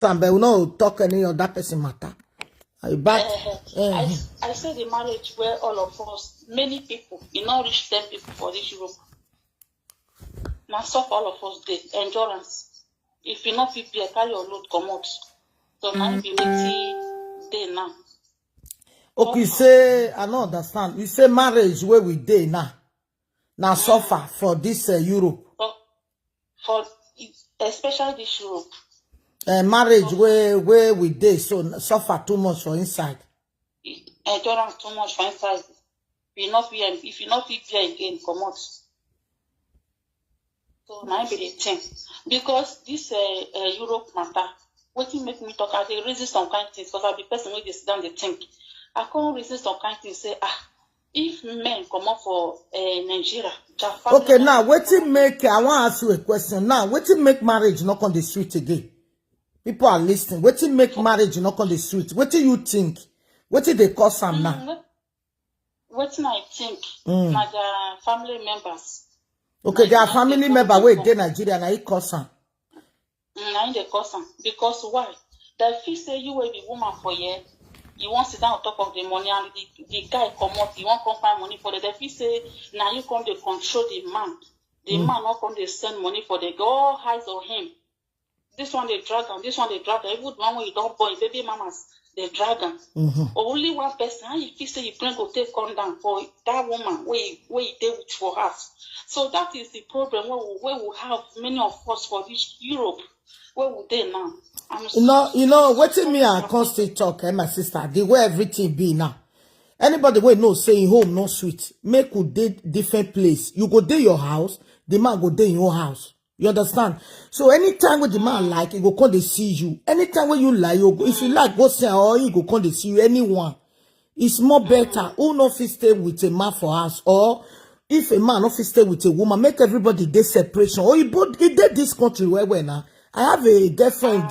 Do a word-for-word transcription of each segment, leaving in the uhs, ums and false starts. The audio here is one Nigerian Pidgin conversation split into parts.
Sam, but we no talk any other person matter. I back. Eh, I, I say the marriage where all of us, many people, e no reach ten people for this Europe. Na so all of us dey endurance. If you no fit bear, carry your load comot. So na im be wetin dey now. Okay, say I no understand. You say marriage where we dey now, now suffer for this uh, Europe. For, for especially this Europe, Uh, marriage where where we dey so n- suffer too much for inside. Endurance too much for inside. If you no fit, if you no fit bear again, comot. So na im be the thing. Because this uh, uh, Europe matter, wetin make me talk, I dey reason some kind things because I be person wey dey sit down dey think. I come reason some kind things say, ah, if men comot for uh, Nigeria, their family Okay, now members wetin make I wan ask you a question. Now wetin make marriage not come dey sweet again? People are listening. Wetin make marriage not come dey sweet? Wetin you think? Wetin dey cause am now? Mm, wait- wetin I think na their family members. Okay, Na their im family dey member cause wey am. dey Nigeria na e cause am. Mm, na im dey cause am. Because why? Dem feel say you wey be woman for here, you wan sit down on top of the money, and the, the guy comot, you wan come find money for them. Dem feel say na you come dey control the man. The man no come dey send money for the girl, all eyes on him. This one dey drag am, this one dey drag am. Even the one wey you don born, baby mamas dey drag am. Or only one person, how you feel say you brain go take come down for that woman wey wey you dey with for house? So that is the problem wey we wey we have, many of us for this Europe wey we dey now. I'm You know, you know, wetin me I come still talk, eh, my sister, the way everything be now. Anybody wey know say him home no sweet, make we dey different place. You go dey your house, the man go dey your house. You understand? So anytime with the man like, he go come dey see you. Anytime when you like, you go, if you like, go see am, or he go come dey see you. Anyone, it's more better. Who no fit stay with a man for house, or if a man no fit stay with a woman, make everybody dey separation. Or you both, e dey this country well well now. I have a girlfriend,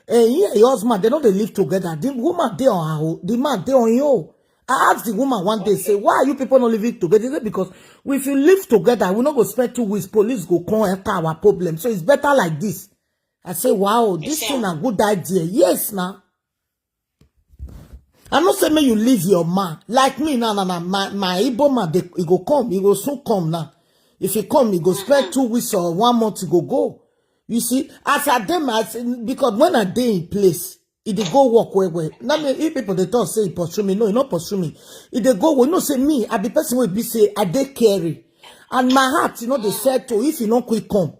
and he and your husband, they no dey live together. The woman dey on her own, the man dey on your own. I asked the woman one day, say, why are you people not living together? He said, because if you live together, we no go spend two weeks, police go come enter our problem. So it's better like this. I say, wow, this thing a good idea. Yes, now. I no say make you leave your man. Like me now, now, now my, my Igbo man, dey, he go come, he go soon come now. If he come, he go spend two weeks or one month, he go go. You see, as I dey my, as, because when I dey in place, he dey go work well well. Now me, if people dey talk say he pursue me, no, he no pursue me. He dey go well. You know, say me, I be person wey be say I dey caring, and my heart, you know, dey settle if he no quick come.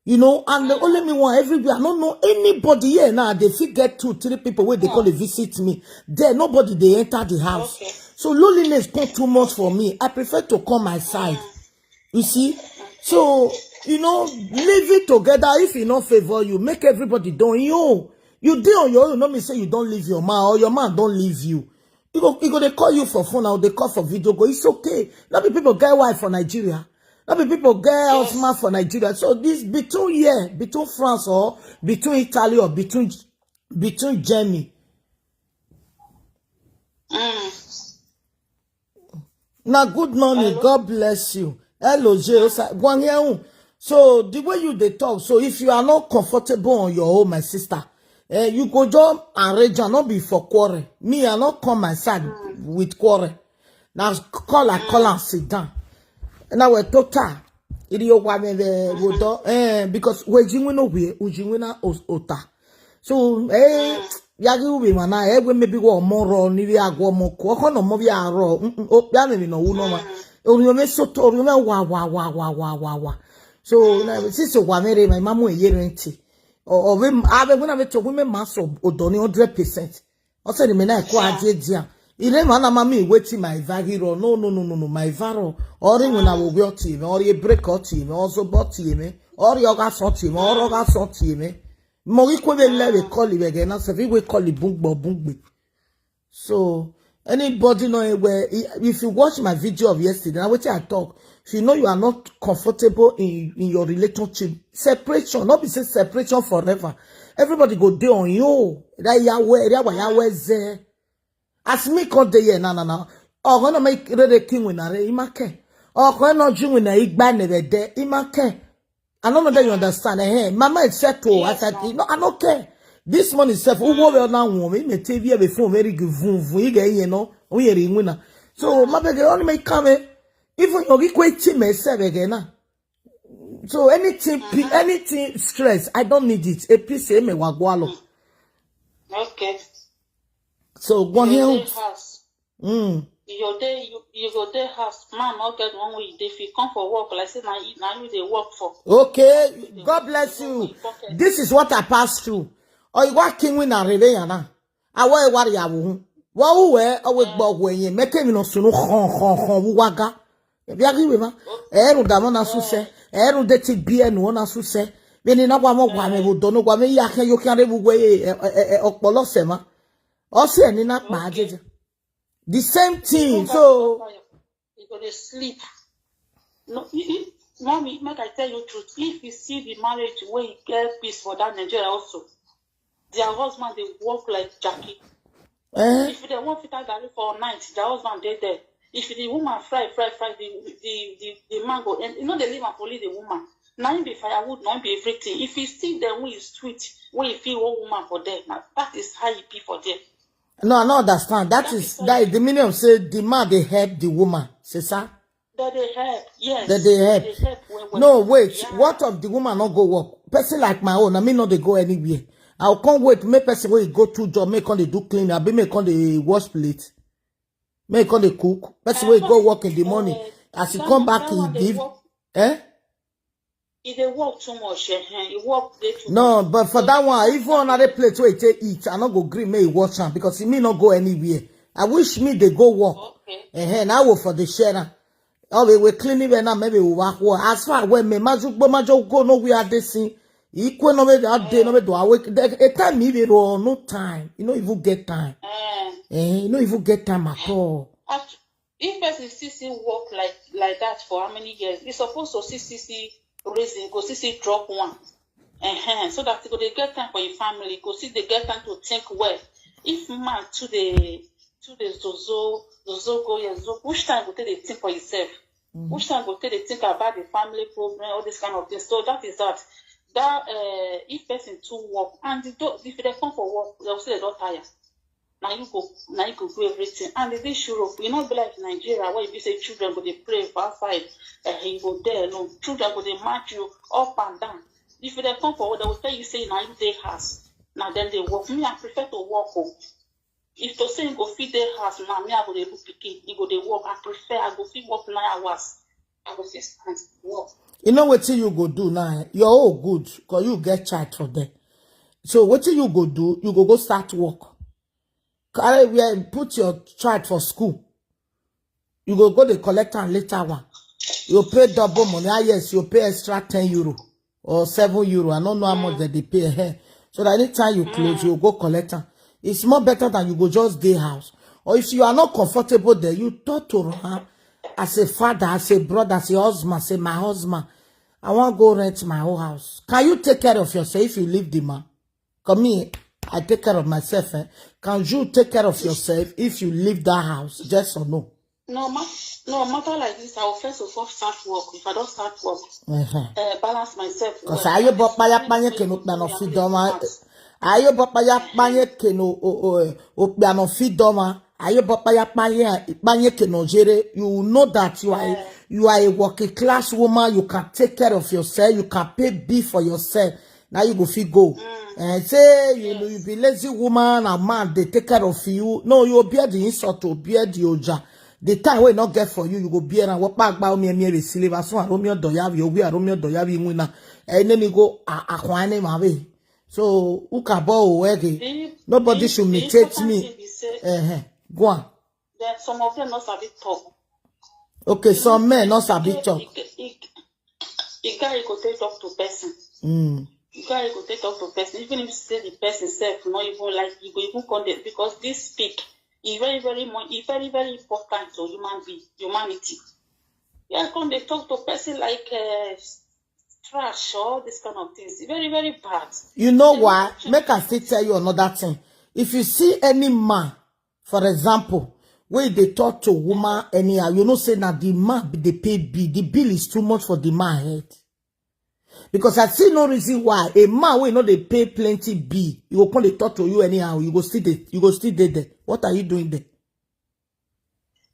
You know, and the only me one everywhere. I don't know anybody here now. They fit get two, three people where they call to visit me. There, nobody they enter the house. So loneliness come too much for me. I prefer to come my side. You see? So, you know, live it together. If he not favor you, make everybody don you. You dey on your own, no mean say you don't leave your man or your man don't leave you. He go, he go, they call you for phone or they call for video go. It's okay. Not be people get wife for Nigeria. Not be people get husband for Nigeria. So this between here, between France or between Italy or between between Germany. Now, good morning. God bless you. Hello, Jehosa. Gwang Yeun. So the way you dey talk, so if you are not comfortable on your own, my sister, eh, you go just arrange and not be for quarrel. Me, I not come my side with quarrel. Now call, I call and sit down. Now we're total. Iri o wa me be wo do. Eh, because we jinwe no we, u jinwe na os-, ota. So, eh, yagi ubi mana, eh, we maybe wo moro ni we agwo mo ko, ko no mo bi aro. Mm, mm, o ya me no wu no ma. Ori o me so to, ori o me wa, wa, wa, wa, wa, wa, wa. So, na, since o wa mere, my mamu e ye renti. O, o we, a be we na we to, we me maso, o do ni hundred percent. O se ni me na ko aje dia. Ile mana mami wetin my vagiro. No, no, no, no, no, my varo. Ori we na wo we oti me, ori e break oti me, ozo boti me. Ori oga soti me, ori oga soti me. Mo ri kwe be le we call it again. Na se we call it bungbo, bungbe. So, anybody know where, if you watch my video of yesterday, now wetin I talk, if you know you are not comfortable in, in your relationship, separation, not be say separation forever. Everybody go dey on you. That Yahweh, that Yahweh there. As me come dey here, na, na, na. Oh, when I make ready king win are imake. Oh, when not you win a igba never there, imake. I don't know that you understand. Eh, eh. Mama is set to, I said, no, I don't care. This morning self, who go well now woman, me T V be phone very good, vun vun, you get, you know, we are in winner. So my beg, only make come, eh? Even you get quite team, eh, self again, nah. So anything, pe- anything stress, I don't need it. A piece, eh, me wa gwalo. Okay. So go You here. dey house. Mm. You dey you, you go dey house. Man, no get one way. If you come for work, like say now you now you dey work for. Okay, God bless you. This is what I passed through. Oh, you are king win a rere yana. I wa wa ya wu. Wa wu we o we gbo we yin. Make me no sunu khon khon khon wu waga. Bi agi we ma. Eru da mo na suse. Eru de ti bi enu na suse. Be ni na wa mo wa me wo do no wa me ya ke yo ke re wu we e opolo se ma. O se ni na pa jeje. The same thing. So You go dey sleep. No, you, you, mommy, make I tell you truth. If you see the marriage where you get peace for that Nigeria also, their husband they work like Jackie. eh, If they want fit garri for night, their husband dey there. If the woman fry, fry, fry, the the the, the man go and you know they leave and police the woman. Now him be firewood, now him be everything. If you see them when you sweet, when you feel one woman for them, now that is how you be for them. No, I don't understand. That is that is the meaning of say the man they help the woman. C'est ça? That they help, yes. That they help. They help well, well. No, wait. Yeah. What of the woman not go work? Person like my own, I mean, not they go anywhere. I can't wait. Make person where you go to job, make on they do clean, I be make on the wash plate, make on the cook. Person where you go work in the morning. As you come back, he give. Eh? He dey work too much. Eh? He work dey too No, but for that one, even another plate where he take eat, I not go green me wash am because he may not go anywhere. I wish me they go work. Okay. Eh, eh, now for the share. Oh, we will clean it now. Maybe we work. Well, as far when me maju go maju go no we are this thing. Equal no me that day no me do awake. A time me be roll no time. You know even get time. Eh, Eh, you know even get time at all. act- if person see see work like like that for how many years, he supposed to see see see reason, go see see drop one. Uh-huh. So that he go dey get time for his family, go see they get time to think well. If man to the to the zozo zozo go here, zozo, which time go take dey think for himself? Which time go take dey think about the family problem, all this kind of things? So that is that. That uh, if person too work and the do- if they come for work, they will say they don't tire. Now you go, now you go do everything. And this Europe, you know, be like Nigeria, where you say children go they play for outside, uh, you go there, no, children go they march you up and down. If they come for work, they will tell you say now you dey house. Now then they work. Me, I prefer to work. Oh. If to say you go feed their house, now me I go dey look pikin. You go they work. I prefer I go feed work nine hours. I go fit stand work. You know what you go do now? You're all good because you get child for them. So what you go do? You go go start work. Carry where put your child for school. You go go the collect and later one. You pay double money. Ah yes, you pay extra ten euro or seven euro. I don't know how much that they pay here. So that anytime you close, you go collect am. It's more better than you go just day house. Or if you are not comfortable there, you talk to her as a father, as a brother, as a husband, say my husband, I want to go rent my own house. Can you take care of yourself if you leave the man? Come here, I take care of myself. Eh? Can you take care of yourself if you leave that house? Yes or no? No, ma- no matter like this, I will first of all start work. If I don't start work, Uh-huh. uh, balance myself. Because I you but by panye keno kpano fidoma. I you but by panye keno o o o kpano fidoma. I you but by panye panye keno jere. You know that you are a, you are a working class woman. You can take care of yourself. You can pay bill for yourself. Now you go fit go. And say you know you be lazy woman and man they take care of you. No, you bear the insult to bear the oja. The time we not get for you, you go bear and what back by me me silver so and Romeo doyavi owi and Romeo doyavi winner. And then you go akwane my way. So who can bow away? Nobody should imitate me. Uh-huh. Go on. Then some of them not sabi talk. Okay, some men not sabi talk. You guy go take talk to person. Mm. You guy go take talk to person. Even if you say the person self, not even like you go even come there because this speak is very very more, is very very important to human being, humanity. Yeah, come they talk to person like uh, trash or this kind of things. It's very very bad. You know why? Make I still tell you another thing. If you see any man, for example, where they talk to woman anyhow, you know say now the man be they pay bill. The bill is too much for the man head. Because I see no reason why a man wey no dey pay plenty bill, you go come dey talk to you anyhow, you go still dey, you go still dey there. What are you doing there?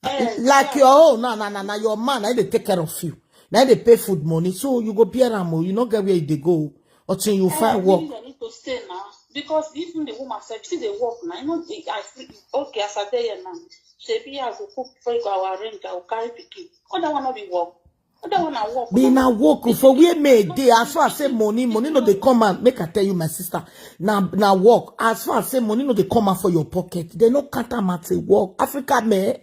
Eh, Like your own, na na na na your man, na dey take care of you, na dey pay food money, so you go bear am o. You no get where you dey go until you find work. They need to stay now because even the woman said, see the work now. You know, the, I feel, okay, as I tell you now, shebi I go cook before you go our range, I will carry pikin. All that one not be work. All that one na work. Be na work for where me dey. As far as say money, money no dey come out. Make I tell you, my sister. Now, now work. As far as say money no dey come out for your pocket, they no count am as a work. Africa me,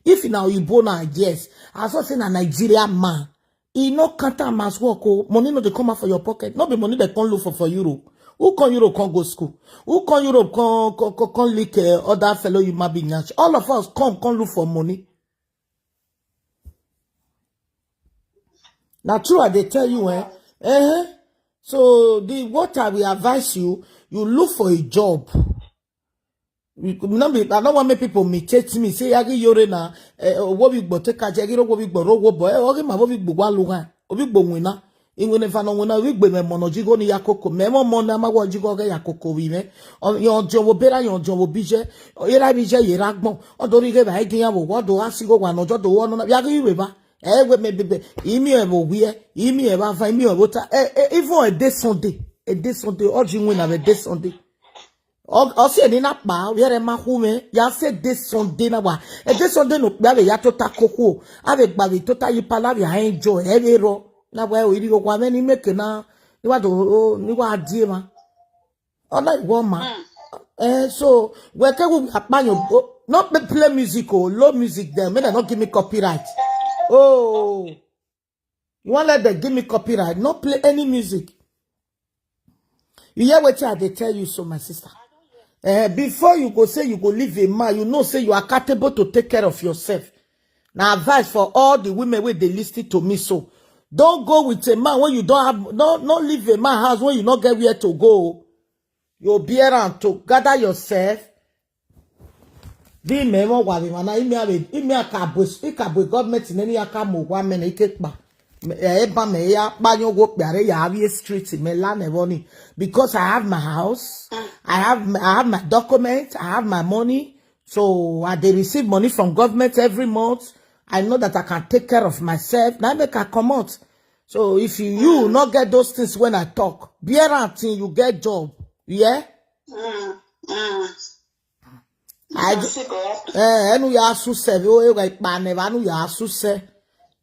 if na Oyibo na yes. As far as say na Nigeria man, e no count am as work. Oh, money no dey come out for your pocket. No be money they come look for for Europe. Who come Europe come go school? Who come Europe come come come, come lick uh, other fellow human being? All of us come come look for money. Now true, I dey tell you, eh? Uh-huh. So the what I will advise you, you look for a job. You could not be, I don't want make people imitate me. Say Yagi Yore na eh, what we go take a jagiro what we go ro wo boy. Okay, my what we go wa luga. Obi go wina. Inwene fano wina we gbe me mono jigo ni yakoko. Me mo mo na ma wa jigo ga yakoko wi me. Yon jo wo bera yon jo wo bije. Yera bije yera gbon. Odori ge ba igi ya wo wo do asigo wa no jo do wo no na. Yagi we ba. Ewe me bebe, imi evo wie, imi eva fa, imi evo ta. E, e, even a day Sunday, a day Sunday, all you win a day Sunday. O si eni na pa, we are ma hume, ya se day Sunday na wa. A day Sunday no, ya ve ya tota koko, ave gba ve tota yi pala ve enjoy, eve ro. Na wa o iri o kwa me ni make na, ni wa do, ni wa die ma. Ọlá ìwọ ma. Eh, so wherever we are playing, oh, not play, play music, oh, low music there. May they not give me copyright. Oh, you won't let them give me copyright. Not play any music. You hear what I dey tell you, so my sister. Eh, before you go say you go leave a man, you know say you are capable to take care of yourself. Now advice for all the women wey dey listen to me so. Don't go with a man when you don't have, no, no leave a man house when you not get where to go. You bear am to gather yourself. Bí mẹ́wọ́n wà ní wọn náà, ìmí àwẹ̀, ìmí àkàbò, ìkàbò government ní ní àkàmọ̀ wà mẹ́rin ike pa. Ẹ bá mi ya pa yín owó pẹ̀rẹ́ yà á rí street mi lánàá wọ́n ni. Because I have my house, I have, I have my document, I have my money. So I dey receive money from government every month. I know that I can take care of myself. Now make I comot. So if you, you not get those things when I talk, bear am till you get job. Yeah? Mm, mm. I That's it, girl. Eh, enu ya su se, o e ga pa ne ba nu ya su se.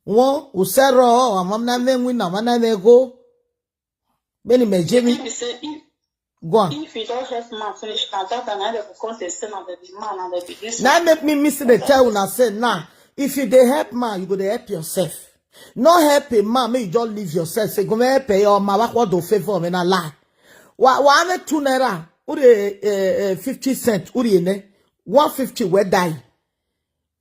Won, o se ro, o ma na me win na, ma na me go. Beni me je mi. If you say, if, Go on. If you don't help man finish, now that and I go come to say now that the man and the this. Now make me miss the tell una say now. If you dey help man, you go dey help yourself. No help a man, make you just leave yourself. Say go me help your man. What do favor me na lie. Wa wa ave two naira. Uri eh, eh, fifty cent. Uri ne one fifty we die.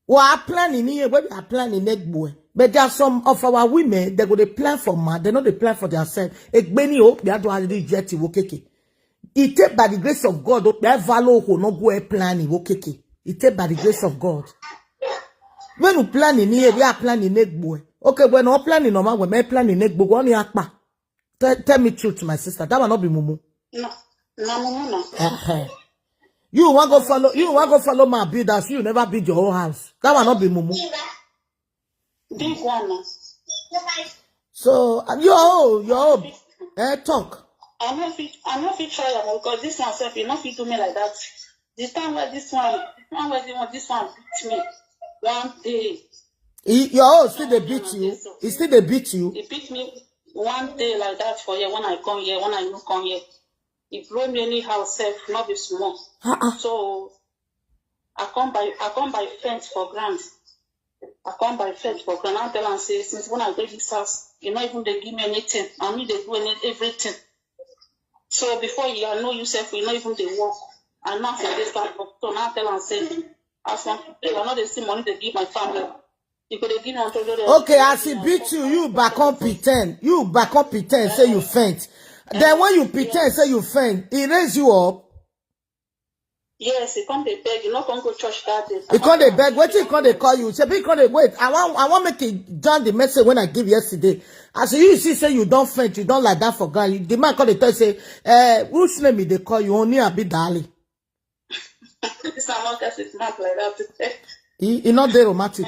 We are planning here. We are planning next boy. But there are some of our women they go dey plan for man. They know they plan for themselves. Egbeni o, they are to reject it. Okay. It take by the grace of God. Oh, they value who no go and plan it. Okay. It take by the grace of God. When you planning here, we are planning next boy. Okay, we're not planning normal. We may planning next boy. One yakpa. Tell, tell me truth, my sister. That will not be mumu. No, no, no, no, no. Uh-huh. You want go follow. You want go follow my build house. You never build your own house. That will not be mumu. Big one. No. So uh, your own, your own. Eh, talk. I no fit, I no fit try am because this one sef, e no fit do me like that. The time where this one, the time where this one, this one beat me one day. He, your own still they beat you. He still they beat you. He beat me one day like that for here when I come here, when I no come here. He blow me anyhow sef, not be small. Uh-uh. So I come by, I come by fence for ground. I come by fence for ground. I tell am say since when I get this house, you not even they give me anything. I mean they do any, everything. So before you, I know yourself, you not even they work. And now for this time, so now I tell am say as one people, I know they see money they give my family. You could they give me hundred. Okay, as he beat you, you back on pretend. You back on pretend, say you faint. Then when you pretend, say you faint, he raise you up. Yes, he come they beg. You not come go church that day. He come they beg. What he come they call you? Say, he come they wait. I want, I want make it done the message when I give yesterday. As you see say you don faint, you don lie down for ground, you- the man come dey tell you say, eh, which name e dey call you? Oni abi Dali? This amount is not like that. E e no dey romantic.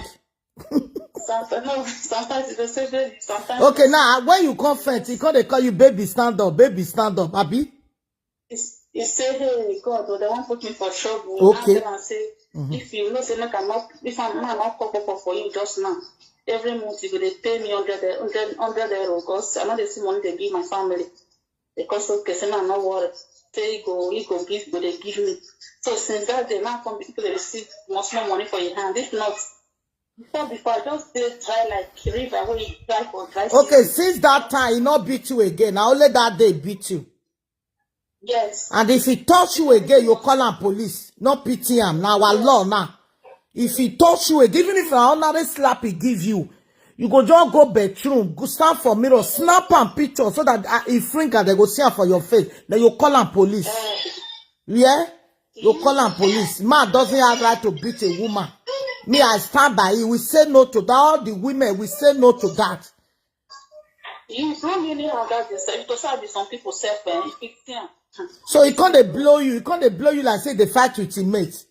Sometimes, no, sometimes it's the same way. Sometimes Okay, now when you come faint, e come dey call you, baby, stand up, baby, stand up, abi? He say, hey, God, oh, they won't put me for trouble. Okay. I tell am say, if you know say make I not, if I'm man not pop up for you just now, every month you go dey pay me hundred, hundred, hundred euro because I know they see money they give my family. Because okay, say man not worry. Say he go, he go give, go they give me. So since that day, now come people they receive much more money for your hand. If not, before before I just dey dry like river wey you dry for dry Okay, season. Since that time, e no beat you again. Na only that day beat you. Yes. And if he touch you again, you call am police. No pity am. Na our law now. If he touch you again, even if na ordinary slap he give you, you go just go bedroom, go stand for mirror, snap am picture so that uh, if finger they go see am for your face. Then you call am police. Yeah? You call am police. Man doesn't have right to beat a woman. Me, I stand by it. We say no to that. All the women, we say no to that. You don't really have that yourself. Because I be some people self and fifteen. So he can't dey blow you. He can't dey blow you like say they fight with inmates.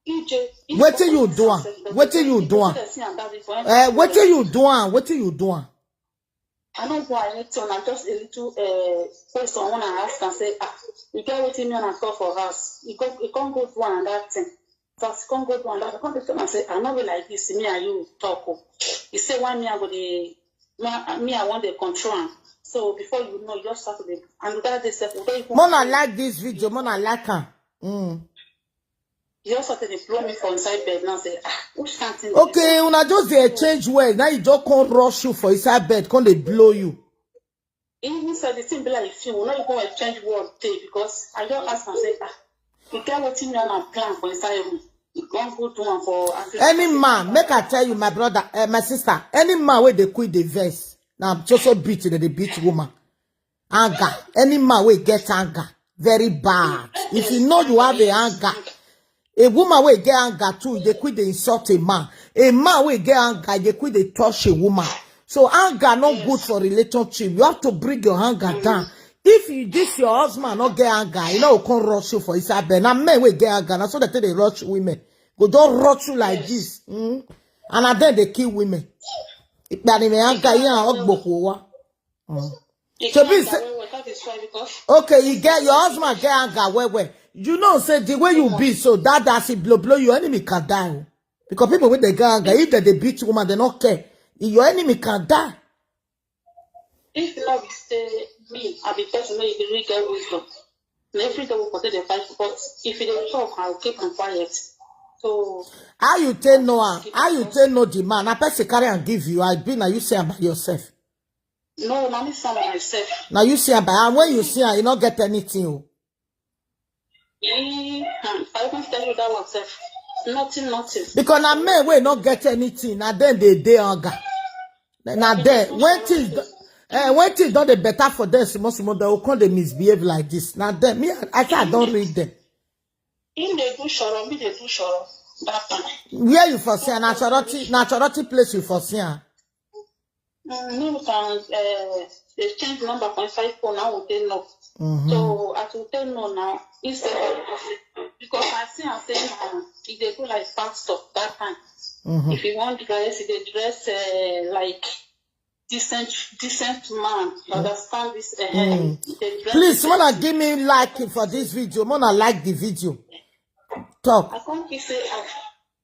E J, if Wetin you person do am? self, Wetin you do am? Person and that is when Eh, wetin you do am? Wetin you do am? I don't do anything. I'm just a little uh, question when I ask and say, ah, you get wetin me and I talk for house. You go, you can't go do another thing. Just can't go do another. I can't tell and say, I know be like this. Me and you talk. Oh. You say why me I go the me, me I want the control. Am. So before you know, you just start to be and that day self. We don't even Mona like this video. Mona like am. Mm. You just start to dey blow me for inside bed now. Say, ah, which kind thing? Okay, una just dey exchange words. Now you just come rush you for inside bed, come dey blow you. Even said the thing be like film. We not even exchange word day because I just ask and say, ah, you get wetin me and I plan for inside room. You can't go do am for Africa. Any man, make I tell you, my brother, uh, my sister, any man wey dey quit the verse, now so so beat that they beat woman. Anger. Any man wey get anger, very bad. If you know you have a anger, a woman wey get anger too, they quit dey insult a man. A man wey get anger, they quit dey touch a woman. So anger not good for relationship. You have to bring your anger down. If you this your husband not get anger, you know come rush you for inside bed. Now men wey get anger, now so that they rush women. Go don't rush you like this. Mm? And then they kill women. If that in anger, yeah, ogboko wa. Mm. You So can't please get away with that is why because Okay, you get your husband get anger well well. You know, say the way you be so that that he blow blow your enemy can die. Oh. Because people with the get anger, if they, they beat woman, they don't care. Your enemy can die. If not be say me, I be person wey you really get wisdom. Na every day we go dey fight, but if you dey talk, I will keep am quiet. So How you take know am? How you take know the man? Na person carry and give you. I be now you see am by yourself. No, na me send myself. Now you see am by and when you see am, you not get anything. Oh. Eh, hmm, I even tell you that one self. Nothing, nothing. Because na men wey not get anything, na then they dey anger. Na then when things do- eh, when things don't dey better for them, small small they will come they misbehave like this. Now then me I, I say I don't read them. Him dey do shoro, me dey do shoro. That time. Where you for see am? Na charity, na charity place you for see am. Mm, me we can uh, exchange number for inside phone now we take know. So as we take know now, he say because I see am say na he dey go like pastor that time. If you want dress, he dey dress uh, like decent decent man. You understand this? Uh, he dey dress Please, decent. Mona, give me like for this video. Mona, like the video. Talk. I can't be say I,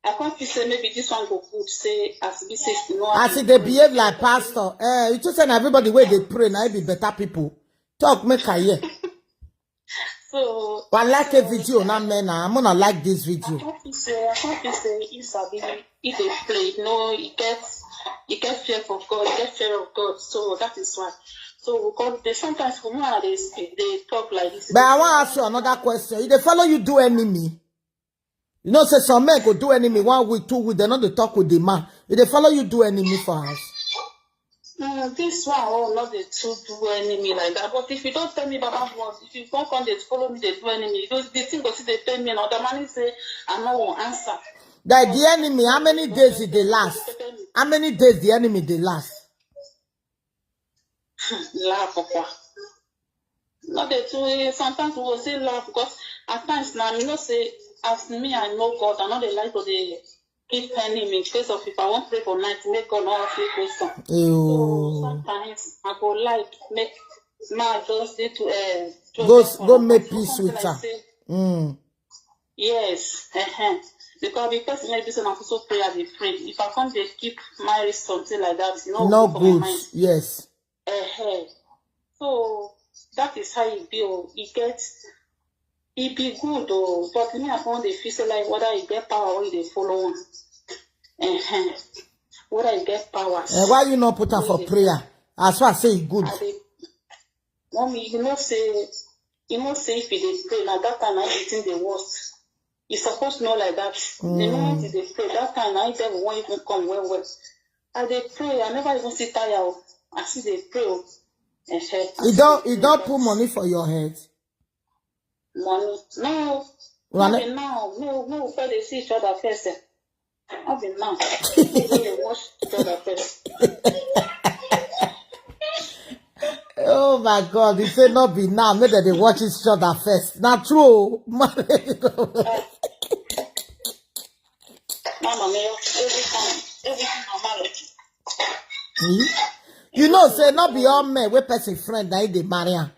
I can't be say maybe this one go good. Say as this is no. As if they behave like pastor. Eh, you just say na everybody where they pray, now be better people. Talk, make I hear. So But I like a video, now men. I'm gonna like this I video. can't be say I can't be say if sabi if they play no, he get he get fear for God, he get fear of God. So that is why. So we call they sometimes for me they they talk like this. But I want to ask you another question. If they follow you, do enemy. You know, say some men go do enemy one week, two week, they not they talk with the man. If they follow you, do enemy for us. Mm, this one oh not the two do enemy like that. But if you don't tell me Baba word, if you don't come they follow me, they do enemy. You know, the thing go see they pay me another money say I no will answer. That the enemy, how many days did they last? How many days the enemy they last? Laugh, papa. No dey too, eh, sometimes we go say laugh because at times now, you know say, as me, I know God, I no dey like to dey keep enemy in case of if I wan pray for night, make God no ask me question. So sometimes I go like make ma just dey to, eh, just Go just go make sometimes peace with like her. Say, Mm. Yes, uh-huh. Because the person may be say na so prayer dey pray. If I come dey keep my something like that, you know, No go for my good. Mind. Yes. Uh-huh. So that is how e be. Oh, e get, e be good. Oh, but me I come dey feel say like whether e get power or e dey follow one. Uh-huh. Whether e get power. Eh, why you not put her for prayer? As far as say e good. I dey, mommy, you know say, you know say if you dey pray na that time na the thing dey worst. You suppose know like that. The moment you dey pray, that time na devil wan even come well well. I dey pray, I never even see tire. Oh. I still dey pray. Oh. Eh, eh, I You still don't dey you pray, don't but put money for your head. Money. No, Well, not I- be now. No, no, we dey see each other first. Eh. Not be now. We dey watch each other first. Oh my God! He say not be now. Make dem dey watch each other first. Na true. Oh. Mama, me every time, every time I'm married. Hmm? You know, say not be all men wey person friend na him dey marry am.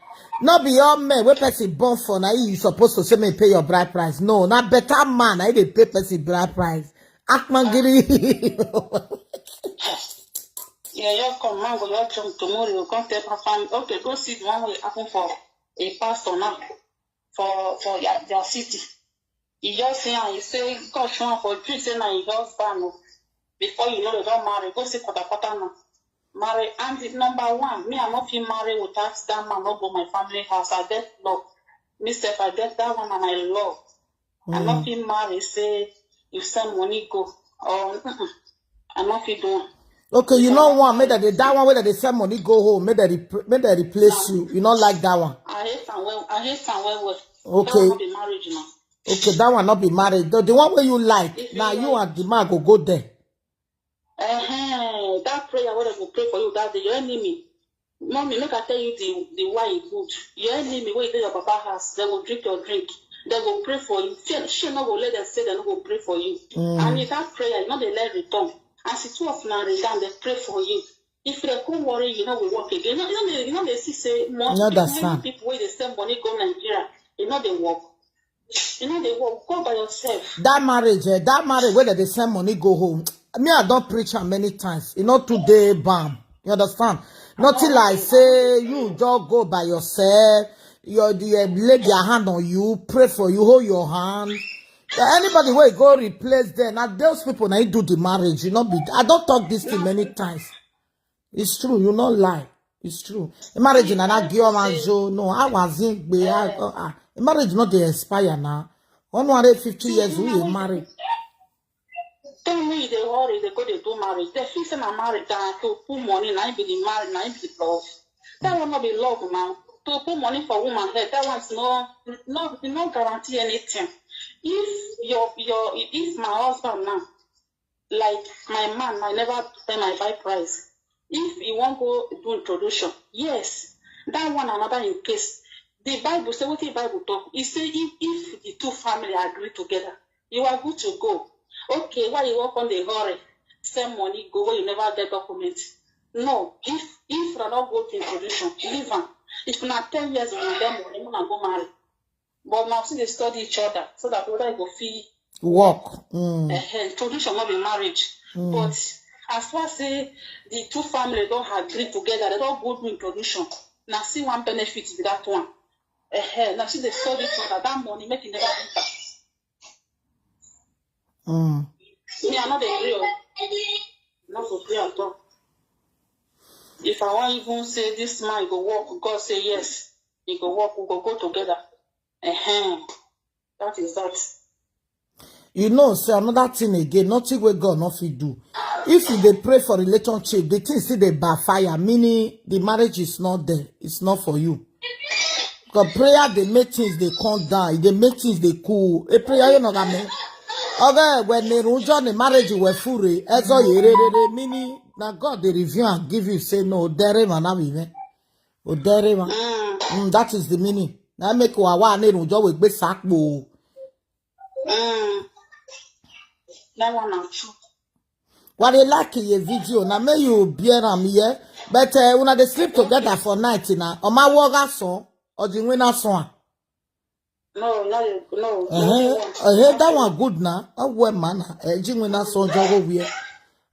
Not be all men wey person born for na you supposed to say me pay your bride price. No, na better man na him dey pay person bride price. Akpangiri. Yeah, you come man go you jump tomorrow. You come tell my family. Okay, go see the one wey happen for a pastor now for for your, your city. He just say and he say God show am for dream say na him husband. Oh. Before you know they don marry, go see kwata kwata now. Marry and the number one, me I no fit marry without that man no go my family house. I get love. Me sef I get that one and I love. I no fit marry say you send money go or mm-mm. I no fit do am. Okay, you know one. Make that they that one where they send money go home. Make that repl- make that replace you. You not like that one. I hate am well. I hate am well well. Okay. That one no be marriage now. Okay, that one not be married. The, the one where you like. If Now you you like- and the man go go there. Uh-huh. That prayer where they go pray for you that day, your enemy. Mommy, make I tell you the, the why e good. Your enemy wey dey your papa house, they go drink your drink. They go pray for you. Shame, shame no go let them say they no go pray for you. And if that prayer, you know they let return. As it was now, they down, they pray for you. If they come worry, you know we work again. You know, you know, they, you know they see say more You understand? Many people wey they send money go Nigeria, you know they work. You know they work. Go by yourself. That marriage, eh, that marriage where they send money go home. Me, I don't preach am many times. You know, today, bam. You understand? Nothing like say you just go by yourself. Your the eh, lay their hand on you, pray for you, hold your hand. So anybody where go replace them, now those people now do the marriage. You know, be I don't talk this thing many times. It's true, you not lie. It's true. The marriage in an agio man jo no. I was in be I uh, uh, the marriage not dey expire now. One hundred fifty years we dey marry. Tell me they worry, they go they do marriage. They feel say na marriage that to put money, na be the marriage, na be the love. That will not be love now. To put money for woman head, that one's no, no, no guarantee anything. If your your if my husband now, like my man, I never pay my buy price. If you want go do introduction, yes, that one another in case. The Bible say what the Bible talk. It say if if the two family agree together, you are good to go. Okay, why you work on the hurry? Send money go where you never get document. No, if if you not go to introduction, leave am. If not ten years you get money, you go marry. But now see they study each other so that whether you go feel Work. Mm. uh, introduction not be marriage. But as far say the two family don't agree together, they don't go do introduction. Now see one benefit with that one. Uh, now see they study each other. That money make it never enter. Mm. Me, I not agree. Oh. Not agree at all. If I want even say this man go work, God say yes, he go work, we go go together. Uh-huh. That is that. You know, say another thing again, nothing where God not fit do. If you dey pray for relationship, the thing still dey backfire, meaning the marriage is not there, it's not for you. Because prayer they make things they come down, they make things they cool. A prayer you know that man. Okay, when they run John the marriage you were full, eh, as all you re- re- re- meaning now God they review and give you say no, there man have even. Odere one. Mm. Mm, that is the meaning. Now make wa wa ne no jo we gbe sakpo. Mm. That one na true. What they like in your video, now may you bear am here. But uh, una dey sleep together for night now. Oma woga son, or the winner son. No, no, no. Uh-huh. Uh-huh, that one good now. Oh, well, man. Uh, the winner son jogo we.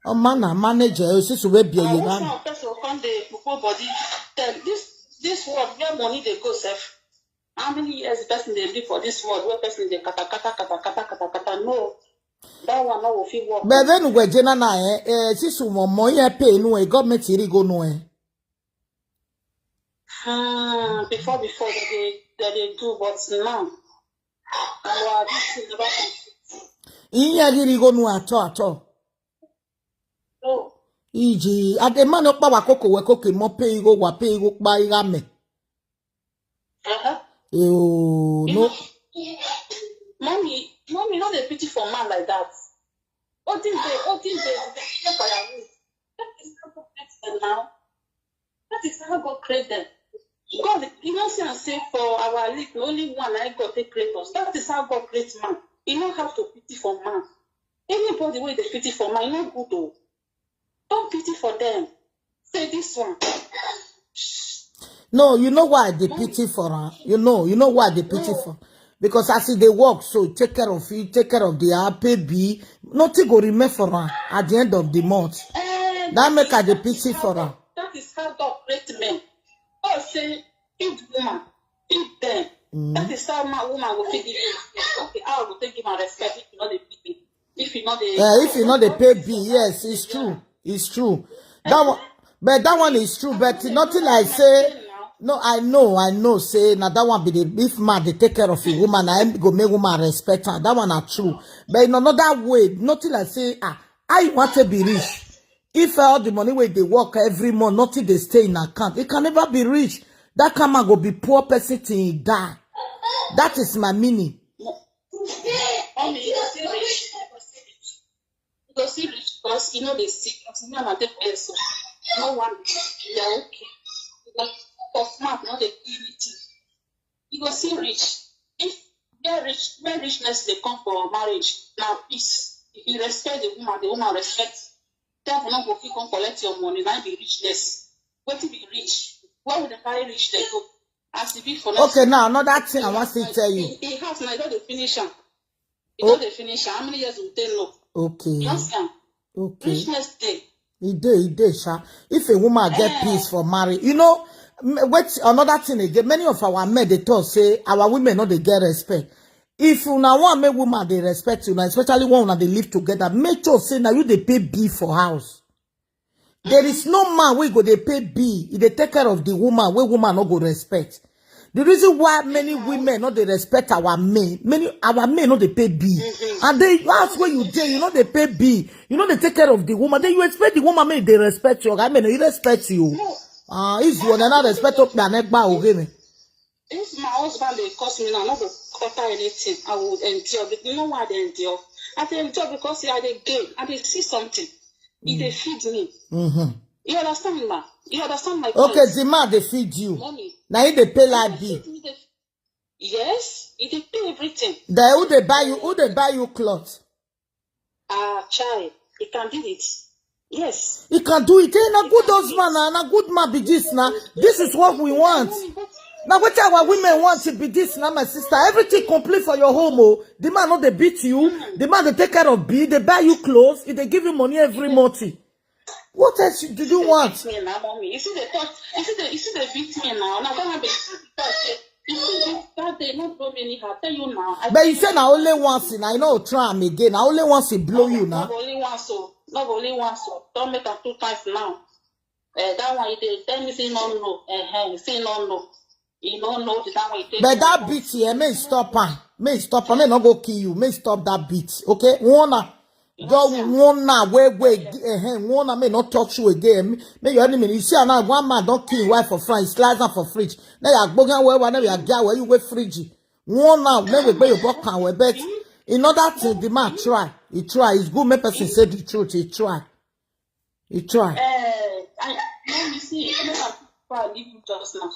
Oh, man, uh, manager, you see, so we be a I want man. Some person come dey pupo body. Tell this this world where money dey go sef. How many years the person dey live for this world where person dey kata kata kata kata kata kata? No, that one no go fit work. But then we jena na eh, eh, si su mo mo ye pay no eh, government iri go no eh. Hmm, before before they dey they dey do, but now our this thing never complete. Iye iri go no at all at all. No. Iji, ade man okpa wa koko we koke mo pay go wa pay go pa iga me. Uh-huh. Oh, no. Mommy, mommy, no dey pity for man like that. All things dey, all things dey, dey firewood. That is how God create them now. That is how God create them. God, you know, see and say for our league, only one I God take create us. That is how God create man. He no have to pity for man. Anybody wey dey pity for man, e no good o. Don't pity for them. Say this one. No, you know why they pity for her. You know, you know why they pity for. Because as they work, so take care of you, take care of the R P B. Nothing go remain for her at the end of the month. Eh, that make her the pity for her. That is how God create men. God say, feed woman, feed them. Mm. That is how man, woman will feed you. Okay, I will take him and respect if you know the feed me. If you know the. Yeah, if you know the pay B, yes, it's true. It's true. That one, but that one is true. But nothing like say. No, I know, I know. Say now that one be the if man they take care of a woman, I go make woman respect her. That one are true. But in another way, nothing like say ah, I want to be rich. If all the money where they work every month, nothing they stay in account, it can never be rich. That kind man go be poor person till he die. That is my meaning. Mommy, you go see rich. You go see rich because you know they sick. Because you know they pay so. No one, they are okay. Because of smart, no they give it. You go see rich. If where rich, where richness they come for marriage, now peace. If you respect the woman, the woman respect. Devil no go fit come collect your money. Now be richness. Wetin be rich? Where would the carry rich they go? As e be for now. Okay, now another thing I want to tell you. He has now, don't finish am. You don't dey finish am. How many years will they know? Okay. Just am. Okay. Richness day. E dey, e dey, sha. If a woman get peace for marriage, you know, m- wait, another thing again. Many of our men they talk say our women no they get respect. If una want make woman they respect you, now especially when una they live together, make sure say now you they pay B for house. There is no man wey go dey pay B. He dey take care of the woman wey woman no go respect. The reason why many women no dey respect our men, many our men no dey pay B. And they ask where you dey, you no dey pay B. You no dey take care of the woman. Then you expect the woman make they respect you. Oga men, you respect you. Ah, if you wanna not respect up na negba oge me. If my husband dey curse me now, I no go utter anything. I will endure. But you know why I dey endure? I dey endure because I dey gain. I dey see something. E dey feed me. You understand, ma? You understand my point? Okay, the man they feed you. Money. Now he dey pay like B. Feed me, dey- Yes, e dey pay everything. Then who they buy you? Who they buy you cloth? Ah, child, he can do it. Yes. He can do it. Hey, na good husband, na, na good man be this na. This is what we want. Now what our women want to be this na, my sister. Everything complete for your home. Oh, the man no they beat you. The man they take care of B. They buy you clothes. They give you money every month. What else do you want? Beat me now, mommy. You see the talk. You see the. You see the beat me now. Now that one be talk say, you see this, that day no blow me anyhow. Tell you now. But you say na only once in I know try am again. Na only once he blow you now. No be only once so. No be only once so. Don't make am two times now. Eh, that one he dey tell me say no no. Eh, eh, he say no no. He no know the time he take. But that beat here, may stop am. May stop am. May not go kill you. May stop that beat. Okay? One now. Just one now. Wait, wait. Eh, eh, one now. May not touch you again. May your enemy. You see now, one man don't kill his wife for France. Slice am for fridge. Now you are going where, whenever you are there, where you wait fridge. One now. May we pay your book and we bet. In other thing, the man try. He try. It's good. Make person say the truth. He try. He try. Eh, I, let me see. Let me I give you just now.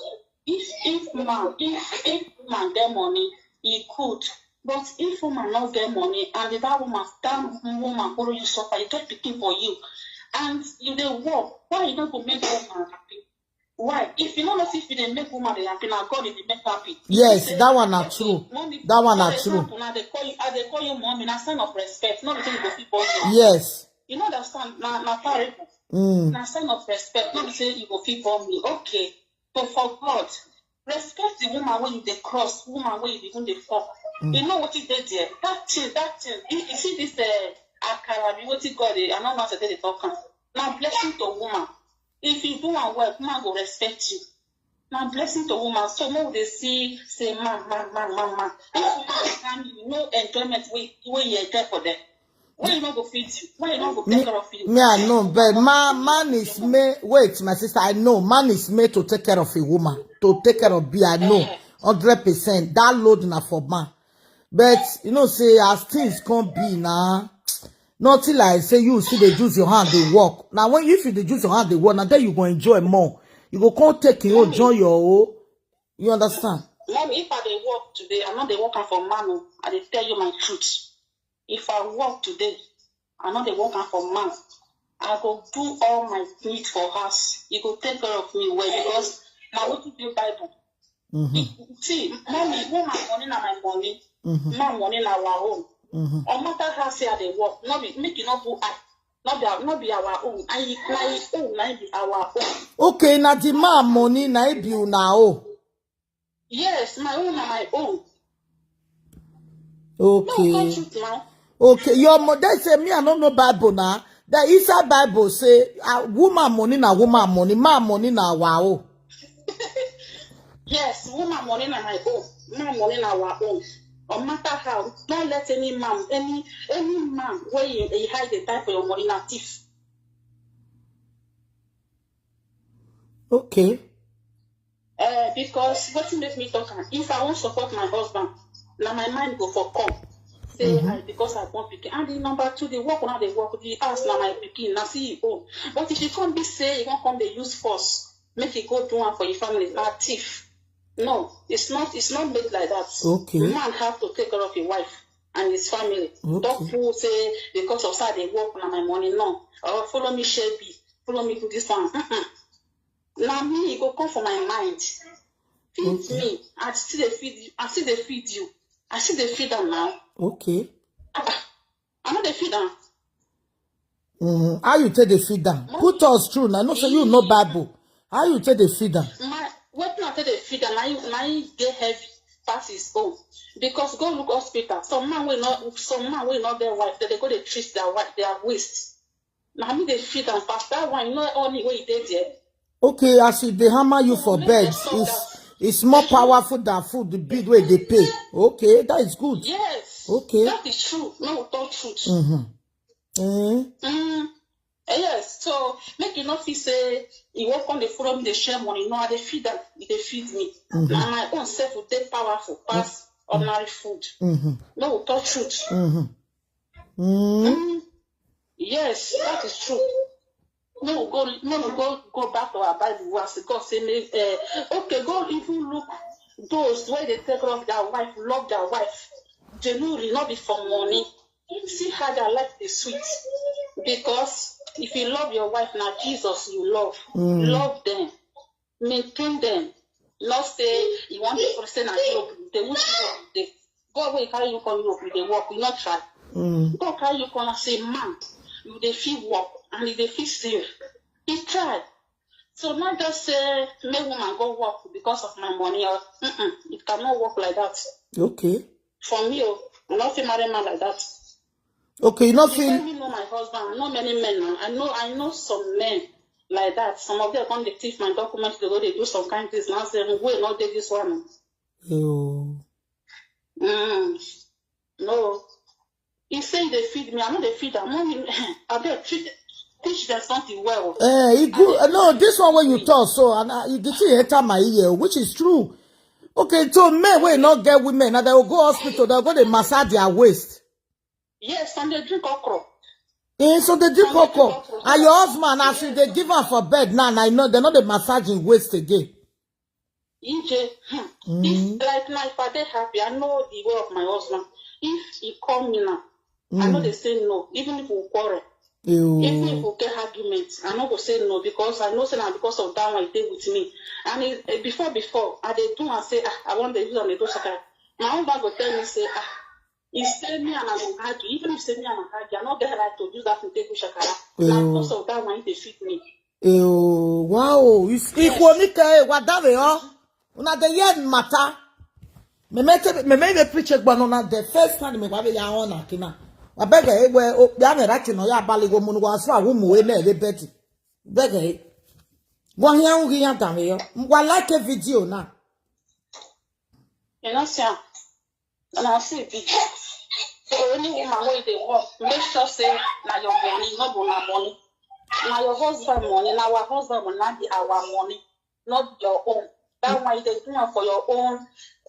If if man if if man get money, he could. But if woman not get money and that woman that woman follow you suffer, you get picking for you, and you dey work, why you no go make woman happy? Why? If you no know if you dey make woman dey happy, na God dey make happy. Yes, that one na true. That one na true. Now they call you, as they call you mommy, na sign of respect. No be say you go fit born you. Yes. You know that stand na na parable. Mm. Na sign of respect. No be say you go fit born me. Okay. So for God, respect the woman wey you dey cross, woman wey you even dey fuck. You know what is there there? That thing, that thing. You, you see this uh, akara, be wetin God dey, I no know how to take the talk am. Na blessing to woman. If you do am well, woman go respect you. Na blessing to woman. So no dey see say man, man, man, man, man. If woman dey harm you, no enjoyment wey wey you enjoy for them. Why you no go feed you? Why you no go take care of you? Me, I know, but man, man is made. Wait, my sister, I know man is made to take care of a woman, to take care of be. I know, hundred percent. That load na for man. But you know, say as things come be now, nothing like say you see they use your hand they work. Now when if you dey use your hand they work, now then you go enjoy more. You go come take your own, join your own. You understand? Mom, if I dey work today, I no dey work am for man o. I dey tell you my truth. If I work today, I no dey work am for man. I go do all my need for house. You go take care of me well because na wetin dey Bible. Mm-hmm. See, mommy, woman money na my money. Mm-hmm. Man money na our own. Mm-hmm. No matter how say I dey work, no be make you no do I. No be our- no be our own. And it- na his own, na it be our own. Okay, now the man money, now it be now. Oh, Yes, my own na my own. No, okay. Come shoot now. Okay, your mother say me I don't know Bible now. The inside Bible say uh, woman money na woman money, man money na wow. Yes, woman money na my own. Man money na our own. No matter how, don't let any man, any any man where you, you hide the time for your money na thief. Okay. Uh, because what you make me talk am, if I won't support my husband, now my mind go for come. Say I because I want pikin. And the number two, the work now they work, the house now my pikin, now see you own. But if you come be say you won't come they use force, make it go do one for your family, na thief. No, it's not it's not made like that. Okay. The man have to take care of his wife and his family. Okay. Don't fool say because of how they work now my money, no. Or follow me share be, follow me do this one. Mm-mm. Now me, it go come for my mind. Feed Okay. Me. I still dey feed you. I still dey feed you. I still dey feed them now. Okay. I no dey feed them. Mm, how you take the feed down? Put us through now. No say you know Bible. How you take the feed down? My wetin I take dey feed am na him na him dey heavy pass his own. Because go look hospital, some man wey no some man wey no get wife, dem dey go dey treat their wife, their waist. Na me dey feed am pass that one, you know, only wey e dey there. Okay, as if they hammer you for bed, it's it's more powerful than food the bid wey they pay. Okay, that is good. Yes. Okay. That is true. No, we talk truth. Mm-hmm. Eh? Mm. Eh, yes. So make you not feel say you work on the forum, they share money. No, I dey feed them. They feed me. Mm-hmm. And my own self will take powerful pass ordinary food. Mm-hmm. No, we talk truth. Mm-hmm. Mm. Mm. Yes, that is true. No, we go, no, we go, go back to our Bible verse. God say, make, uh, okay, go even look those where they take care of their wife, love their wife. Genuinely, not be for money. See how their life is sweet. Because if you love your wife, now Jesus you love. Mm. Love them. Maintain them. Not say you want to say na Europe, they won't Europe. They go away, carry you come Europe, they work, you not try. Mm. God carry you come and say, man, you dey feel work and you dey feel save. He try. So not just say make woman go work because of my money or mm-mm, it cannot work like that. Okay. For me, oh, I not feel marry man like that. Okay, you not Before feel me know my husband, I know many men now. I know I know some men like that. Some of them come dey thief my documents, they go they do some kind things. Now say, wait, not take this one. Oh. Mm. No. He say they feed me. I know they feed them. Mommy, I beg, treat, teach them something well. Eh, it good. Uh, no, this one when you talk so, and uh, the thing enter my ear, which is true. Okay, so men wey not get women, and they will go hospital, they'll go they massage their waist. Yes, and they drink okra. Eh, so they give okro. And your husband, as you they give am for bed now, I know they're not the massaging waist again. Ije, hmm. If, like now, if I dey happy, I know the way of my husband. If he call me now, I know they say no, even if we quarrel. Even if we get argument, I no go say no because I know say na because of that one he dey with me. And he, eh, before before, I dey do and say, ah, I want to use and dey do shakara. My husband go tell me say, ah, he say me and I go argue. Even if say me and I argue, I no get right to use that to take do shakara. Na because of that one he dey feed me. Ew, wow. Ikwo nike wadave o. Una dey hear matter. Me me te me me dey preach egbo no na the first time me wa be ya on akina. Wa beg e we o ya me right no ya bali go munu wa so awu mu we na e beti. Beg e. Go here u ya dan yo. Wa like a video na. You know, sir. And I see big. So any woman wey dey work, make sure say na your money, no be na money. Na your husband money, na our husband money, na be our money, not your own. That one you dey do am for your own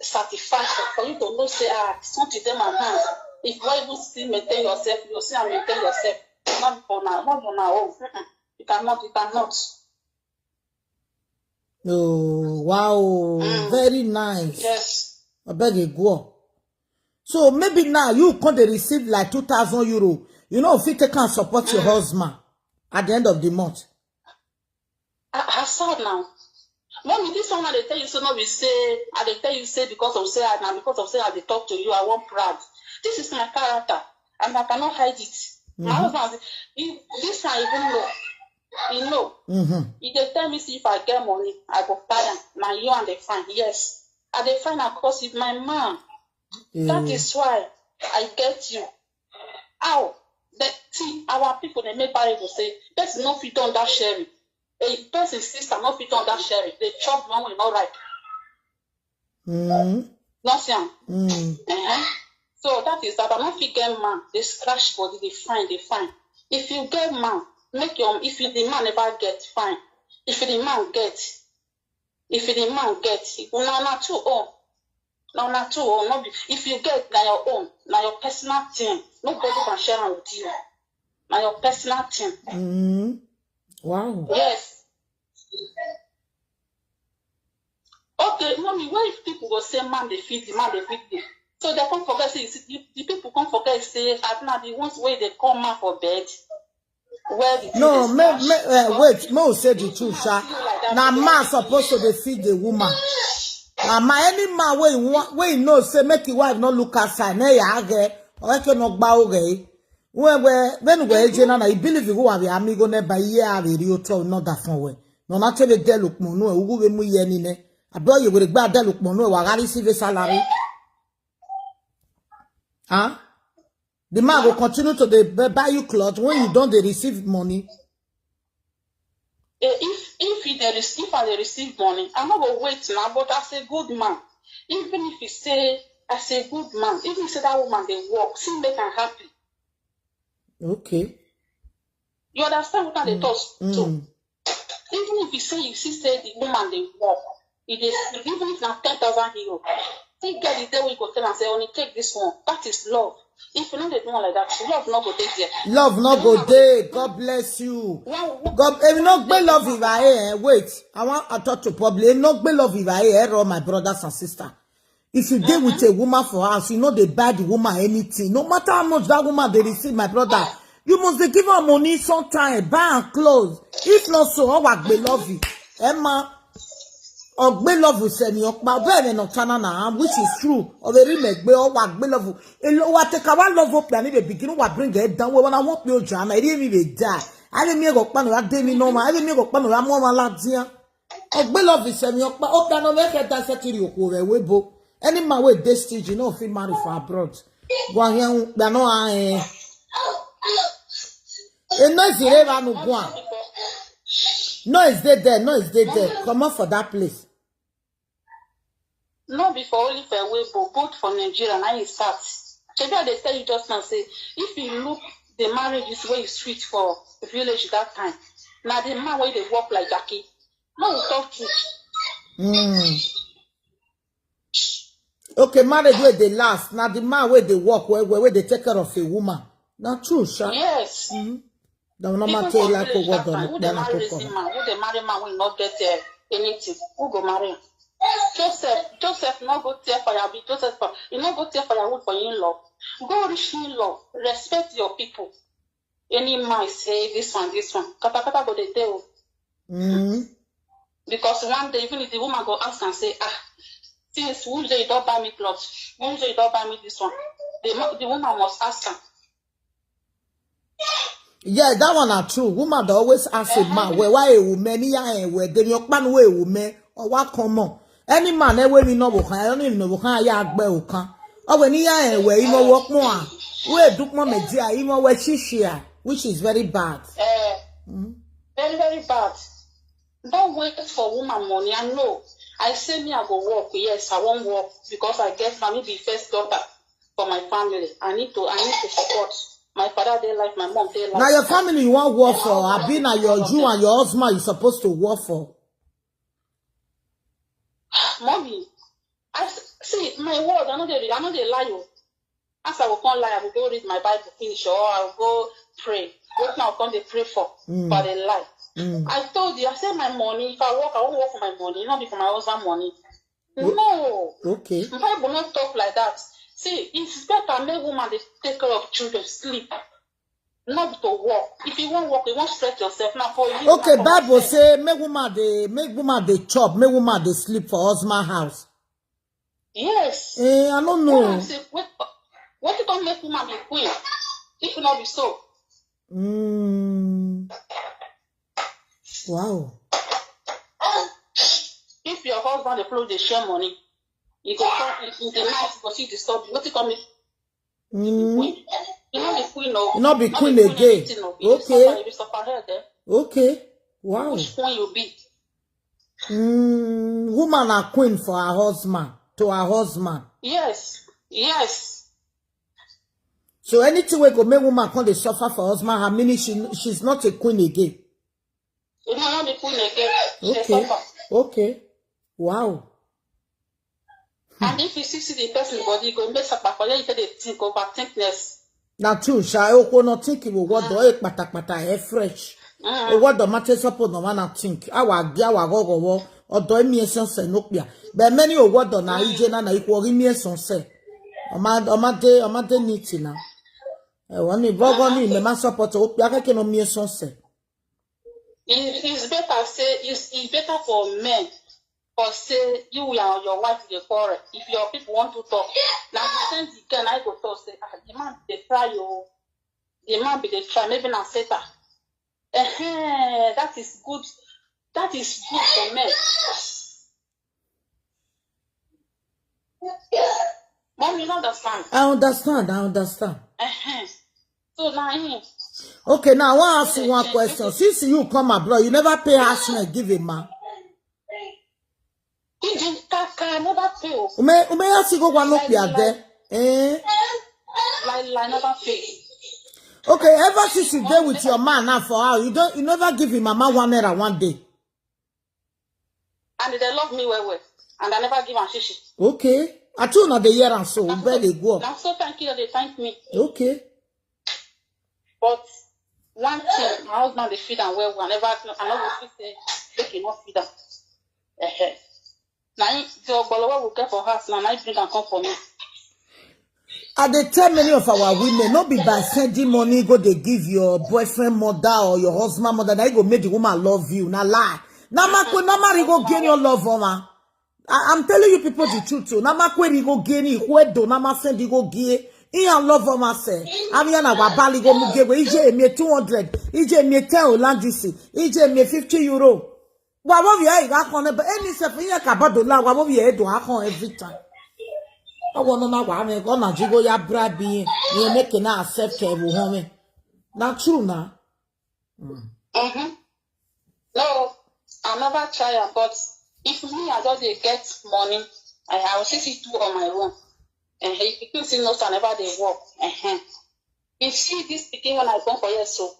satisfaction, for you to know say ah something dey my hand. If you wan even still maintain yourself, you still maintain yourself. Not for na, not for na own. Mm-mm. You cannot, you cannot. Oh, wow. Very nice. Yes. I beg you go. So maybe now you can dey receive like two thousand euro. You know, if you take and support your husband at the end of the month. I, I sad now. Mommy, this one I dey tell you so no be say I dey tell you say because of say I na because of say I dey talk to you, I wan proud. This is my character, and I cannot hide it. My husband, he, this one even know. He know. Mm-hmm. He dey tell me say if I get money, I go buy am. Na you and dey find. Yes, I dey find am because if my man. That is why I get you. How? The, see, our people dey make parable say person no fit turn that sharing. A person sister no fit turn that sharing. They chop one way not right. Mm. No see am. Mm. Uh-huh. So that is that I no fit get man. They scratch body, they find, they find. If you get man, make your if you the man never get fine. If the man get, if the man get, if una na two own, na una two own. No be if you get na your own, na your personal thing. Nobody can share am with you. Na your personal thing. Mm. Wow. Yes. Okay, mommy, why if people go say man dey feed the man dey feed the, so they come forget say you see, the, the people come forget say at na the ones wey dey come man for bed. Where the No, thing me, dey me, splash. uh, wait, me will say the truth, sha. Na man supposed to dey feed the woman. Na man, any man wey he want, wey he know say make his wife not look outside, na ya age, or eke no gba oge. When we when we eje na na, he believe you have amigo ne ba ye a very oto no da fun we. No na tebe de look mo no e ugu we mu ye ni ne. Abo ye we gba de look mo no e wa gari si ve salary. Huh? The man will continue to dey bu- buy you clothes when you don't dey receive money. Eh, if if he dey receive, if I dey receive money, I no go wait now. But as a good man, even if he say as a good man, even if say that woman dey work, still make am happy. Okay. You understand what I dey talk? So Mm. even if you say you see say the woman dey work, e dey even if na ten thousand euro, still get the day wey you go tell am say, "Honey, take this one." That is love. If you no dey do one like that, love no go dey there. Love no go dey. God bless you. One wo- God, if you no gbe love if I eh, wait. I want to talk to public. If no gbe love if I eh, all my brothers and sisters. If you dey with a woman for house, you know they buy the woman anything. No matter how much that woman they receive, my brother, you must dey give her money sometime, buy her clothes. If not so, how I gbe love you, Emma? Ogbe love you send your pa very no chana na, which is true. Or very make be or wa gbe love you. Elo wa take our love up and the beginning wa bring it down. When I want you jana, I didn't even die. I didn't make up no, I didn't know. I didn't make up no, I'm more like Ogbe love is send your pa up and make it dance to you. Any man with this stage, you know, if he marry for abroad. Go here, we are no eh. E noise dey run go on. Noise dey there, noise dey there. Comot for that place. No be for only for Weibo, both for Nigeria na e start. Shebi I dey tell you just now say if you look the marriages wey e sweet for village that time, na the man wey dey work like Jackie. No, we talk truth. Mm. Okay, marriage wey dey last. Now the man wey dey work well, well, wey dey take care of a woman. Na true, sha. Yes. Dem no People ma tell for like village what that time, don who dey dey na marry cook. Zima, who dey marry man wey no get uh, anything, who go marry am? Joseph, Joseph no go tear fire, be Joseph, for- he no go tear firewood for in-law. Go reach in-law, respect your people. Any man say this one, this one, kata kata go dey dey o. Mm. Because one day, even if the woman go ask and say, ah, since who say you don't buy me clothes, who say you don't buy me this one, the, ma- the woman must ask am. Yeah, that one na true. Woman dey always ask a man, "Well, why a woman? Ni ya eh, well, then your man wey a woman or what come on?" Any man eh wey me no go kan, I don't even know go kan ya gbe o kan. Oh, when ni ya eh, well, you know what more? We do more media, you know where she share, which is very bad. Eh, very, very bad. Don't wait for woman money. I know. I say me, I go work. Yes, I won't work because I get family be first daughter for my family. I need to, I need to support. My father dey life, my mom dey life. Now your family you want work for, I be now your you and your husband you supposed to work for. Mommy, I s- see my word. I no dey, I no dey lie you. As I will come lie, I will go read my Bible finish or I will go pray. What now come dey pray for? Mm. But they lie. Mm. I told you, I said my money, if I work, I won't work for my money, not be for my husband money. No, Okay. Bible not talk like that. See, it's better make woman dey take care of children, sleep, not to work. If you want work, you want stretch yourself now for you. Okay, na for Bible yourself. say make woman dey make woman dey chop, make woman dey sleep for husband house. Yes. Eh, I don't Woman know. say, what, what you come make woman be queen? If not be so, Mm. Wow. If your husband dey follow dey share money, you go come in the night, you go see disturb you. What you come make Mm. queen? You know the queen, no. You no be Not queen the again. Anything, no. You be Okay. suffer, you be suffer head, eh? Okay. Wow. Which queen you be? Mm. Woman are queen for her husband, to her husband. Yes, yes. So anything we go make woman come dey suffer for husband, her meaning she she's not a queen again. You know, not the queen again. She dey Okay. Suffer. Okay. Wow. And if you see, see the person body, you go make sapa for you, you dey think, overthinkness. Na true, sha. Oko no think you what do e patakpata e fresh. Mm. O what do matter support no man think. Awa gi awa go go wo. Odo emi esan se no pia. But many o what do na ije na na ikwo gi mi esan se. O ma o ma de o ma de niti na. E won ni bogo ni me ma support o pia keke no mi esan se. It is better say it's, it's better for men. For say you and your wife dey quarrel. If your people want to talk, now you send the girl, I go talk say, ah, the man dey try you. The man be dey try. Maybe na Satan. Uh-huh. That is good. That is good for men. Mom, you don't understand. I understand. I understand. Uh-huh. So now him. Okay, now I want to ask you one question. Since you come abroad, you never pay house rent, give a man. He didn't kaka never pay. Oh. Ume ume ya sigo wa no pia there. Eh? Lie, lie, never pay. Okay, ever since you dey with your man now for how you don't you never give him mama one naira one day. And they love me well, well. And I never give am shishi. Okay. I too na the year and so we barely go. Now so thank you, they thank me. Okay. But one thing, my husband dey feed am well, well. I never, I no go fit say make he no feed am. Eh-heh. Na him, the ogbolo wey we get for house now, na him bring am come for me. I dey tell many of our women, no be by sending money go dey give your boyfriend mother or your husband mother, na you go make the woman love you. Na lie. Na ma ko na ma ri go gain your love, mama. I, I'm telling you people the truth too. Na ma ko ri go gain ikwe do na ma send go gain. Iyan love, mama say. Ami na wa bali go mu ge we ije mi two hundred, ije mi ten olandisi, ije mi fifty euro. Wa wo ye ga kon ne ba any se fi ye ka ba do la wa wo ye do ha kon every time. I want na wa me go na jigo ya bribe ye. Ye make na accept e wo home. Na true na. Mm-hmm. No, I never try am, but if me I just dey get money, I, I will still fit do on my own. Uh, if you see no, I never dey work. Uh-huh. You see this pikin when I come for here, so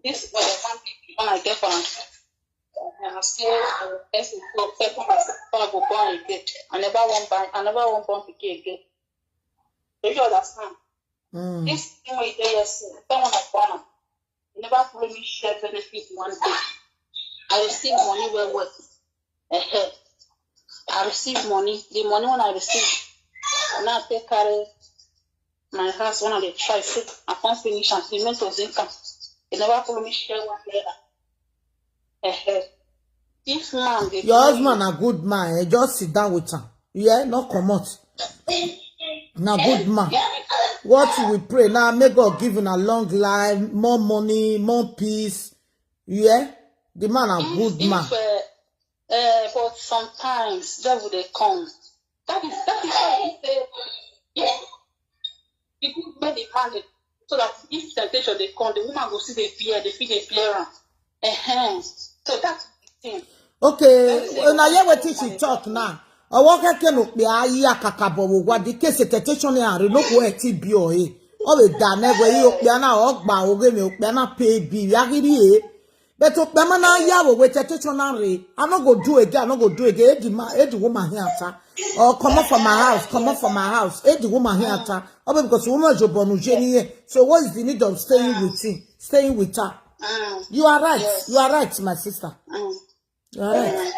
this when I want pikin when I get for am. Uh, I say I will first go first for myself before I go born again. I never want buy, I never want born pikin again. Do you understand? This thing wey you dey here so, I don't want to burn am. You never follow me share benefit one day. I receive money well well. Ehe. I receive money. The money when I receive, now I take carry my house when I dey try food. I can't finish and payment was income. You never follow me share one naira. Ehe. If man dey Your follow husband you, na good man. Eh? Just sit down with am. Yeah, no comot. Na good man. What we pray now, may God give him a long life, more money, more peace. Yeah, the man a good man. If uh, uh, but sometimes devil dey come. That is that is why he say yes. He good make the man dey so that if temptation dey come, the woman go see the bear, the feel the bear am. Uh-huh. So that's the thing. Okay, una hear wetin she talk now. Owo keke no pe ayi akakabo wo wa di case temptation ni are no ko e ti bi o e. O be da ne we yi o pe na o gba o ge mi o pe na pay bi ya giri e. But o pe ma na ya wo we temptation na re. I no go do again, I no go do again. E di ma e di woman here ata. Oh, comot from my house, comot from my house. E di woman here ata. O be because woman jo bonu je ni e. So what is the need of staying with him? Staying with her. You are right. You are right, my sister. You are right.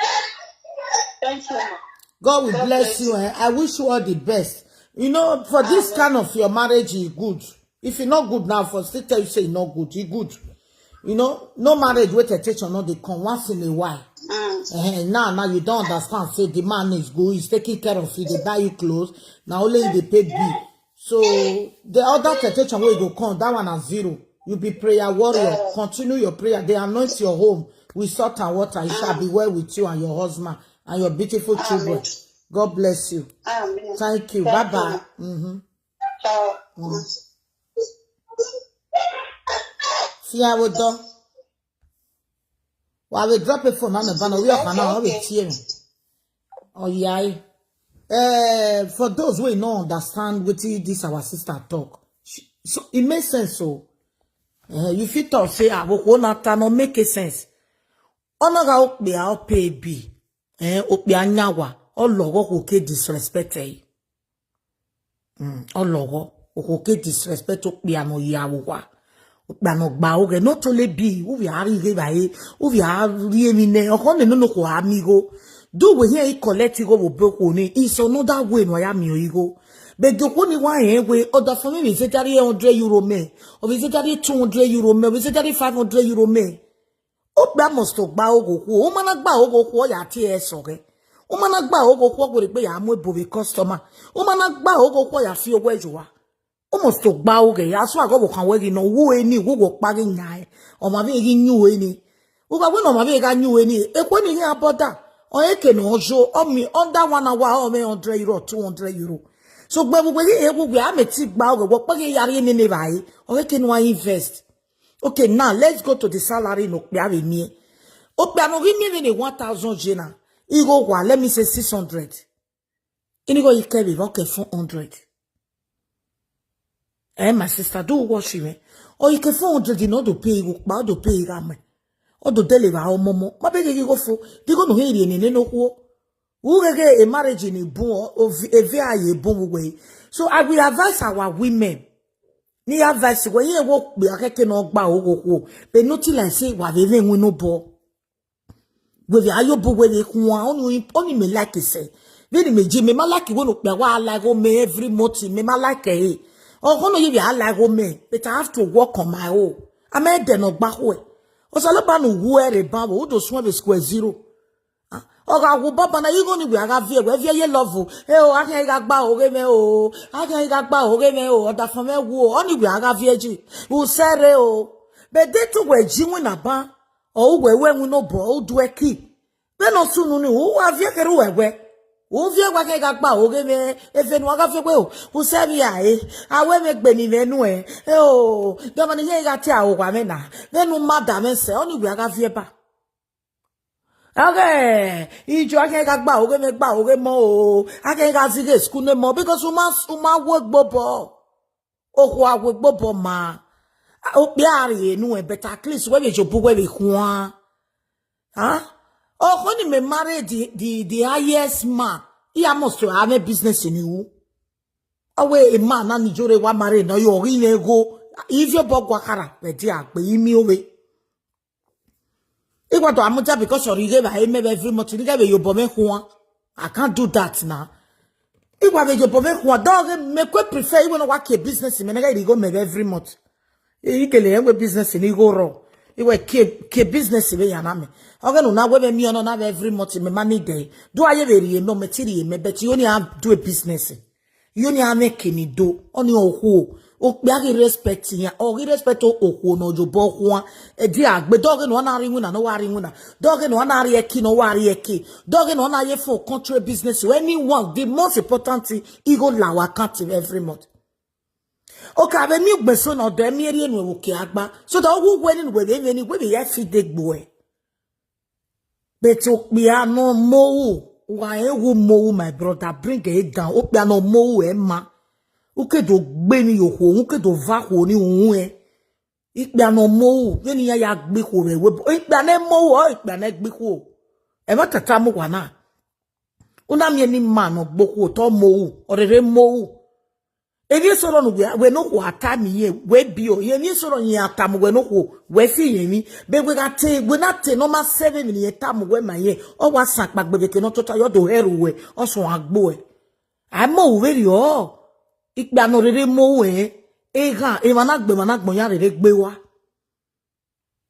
Thank you, ma. God will bless you. Eh? I wish you all the best. You know, for this kind of your marriage, e good. If e not good now, for still tell you say e not good, e good. You know, no marriage wey temptation no dey come once in a while. Eh, now, now you don't understand. Say the man is good, he's taking care of you, they buy you clothes. Now only they pay bill. So the other temptation wey go come, that one na zero. You be prayer warrior. Continue your prayer. They anoint your home with salt and water. It shall be well with you and your husband and your beautiful children. God bless you. Amen. Thank you. Bye bye. Mm-hmm. Ciao. See how we do. Wa we drop a phone on the banner. We are now. We tear. Oh yeah. Eh, for those who no understand what this our sister talk, she, so it makes sense. So uh, you fit talk say ah, we go na ta no make a sense. Ona ga okpe a ope bi. Eh, okpe anyawa. Ologo ko ke disrespect eh. Mm, ologo. Oko ke disrespect okpe ano yawo wa. Okpe ano gba oge. Not only bi. Uvi ari ge ba e. Uvi ari emi ne. Oko ne no no ko amigo. Do we here collect go wo bro ko ni. It's another way no ya mi o igo. But the one wa e we. Other for me we say three hundred euro me. Or we say three two hundred euro me. We say three five hundred euro me. Okpe must to gba ogo kwu. O mana gba ogo kwu ya ti e so ge. O mana gba ogo kwu gwere pe ya mu ebo be customer. O mana gba ogo kwu ya fi owo ejo wa. O must to gba oge ya so ago bo kan we gi no wo eni wo go pa gi nya e. O ma be gi nyu eni. O ga we no ma be ga nyu eni. E ko ni ya boda. O e ke no jo. O mi under one hour o me hundred euro, two hundred euro. So gbe gbogbo gi e gbogbo a me ti gba oge wo pa gi yari ni ni bayi. O e ke no invest. Okay, now let's go to the salary no kpe ave mie. Okpe ano gi mie vene one thousand jena. Igo wa, let me say six hundred. Inigo ike be okay four hundred. Eh, my sister, do what she may. Or you can four hundred in order to pay you, but to pay you. Or to deliver our momo. Ma be go for. They go no here in no kuo. Ugege a marriage in a boom of a V I a boom way. So I will advise our women. Ni advice we ye wo be akeke no gba ogo kwo. But nothing like say wa ve ve win no bo. We ve ayo bo we ve kuan oni oni me like say. Ve ni me je me ma like we no pe wa like o me every month me ma like e. O kono ye ve a like o me. But I have to work on my own. I me de no gba ho. O sa lo ba no wu ere ba wo do sun be square zero. Oga wo baba na igo ni we aga vie we vie ye love. E o ake ga gba oge me o. Ake ga gba oge me o. Oda fun me wo. Oni we aga vie ji. U sere o. Be de tu we ji win na ba. O we we win no bo o du e ki. Be no sunu ni u wa vie ke ru we we. U vie wa ke ga gba oge me. E fe nu aga fe we o. U se bi a e. A we me gbe ni me nu e. E o. Do ma ni ye ga ti a o wa me na. Be nu ma da me se. Oni we aga vie ba. Oge, ijo ake ga gba oge me gba oge mo o. Ake ga zige school ne mo because uma uma wo gbobo. O ko awo gbobo ma. O pe ari enu e but at least we be jobu we be kuan. Huh? O ko ni me marry the the the highest man. He must to have a business in you. Awe, a man na ni jore wa marry no yo ri ne go. If your bog wa kara, be di agbe imi owe. Igwa to amuja because you rige ba eme every month. Ni ga be yo bo me huwa. I can't do that now. Igwa be yo bo me huwa. Dog, me kwe prefer even wa ke business me na ga rigo me every month. Ikele enwe business ni go ro. Iwe ke ke business be ya na me. Oge no na we be mi ono na be every month me money day. Do aye be ri me me tiri me, but you only have do a business. You only have make ni do. Only ohu. O pe agi respect ya. O gi respect o ohu no jo bo ohu. E di agbe doge no na ri wuna no wa ri wuna. Doge no na ri eki no wa ri eki. Doge no na ye for country business. Anyone, the most important thing, e go la wa account every month. Okay, abe mi gbe so no de mi eri enu ewo ke agba. So that ogu we ni we be ni we be ya fi de gbo e. But okpia no mowu. Wa ewu mowu, my brother, bring it down. Okpia no mowu e ma. Uke do gbe ni yo ho, uke do va ho ni wu e. Ikpia no mowu, we ni ya ya gbe ho we we. Ikpia ne mowu, o ikpia ne gbe ho. E ma tata mo wa na. Una mi ni ma no gbo ho to mowu, orere mowu. Ebi esoro no we we no ho ata mi ye we bi o. Ye ni esoro yin ata mo we no ho we fi ye mi. Be we ga te we na te no ma seven mi ni ye ta mo we ma ye. O wa san pa gbe ke no tota yo do heru we. O so agbo e. A mo we ri o. Ikpia no rere mowu e. E ga e ma na gbe ma na gbo ya rere gbe wa.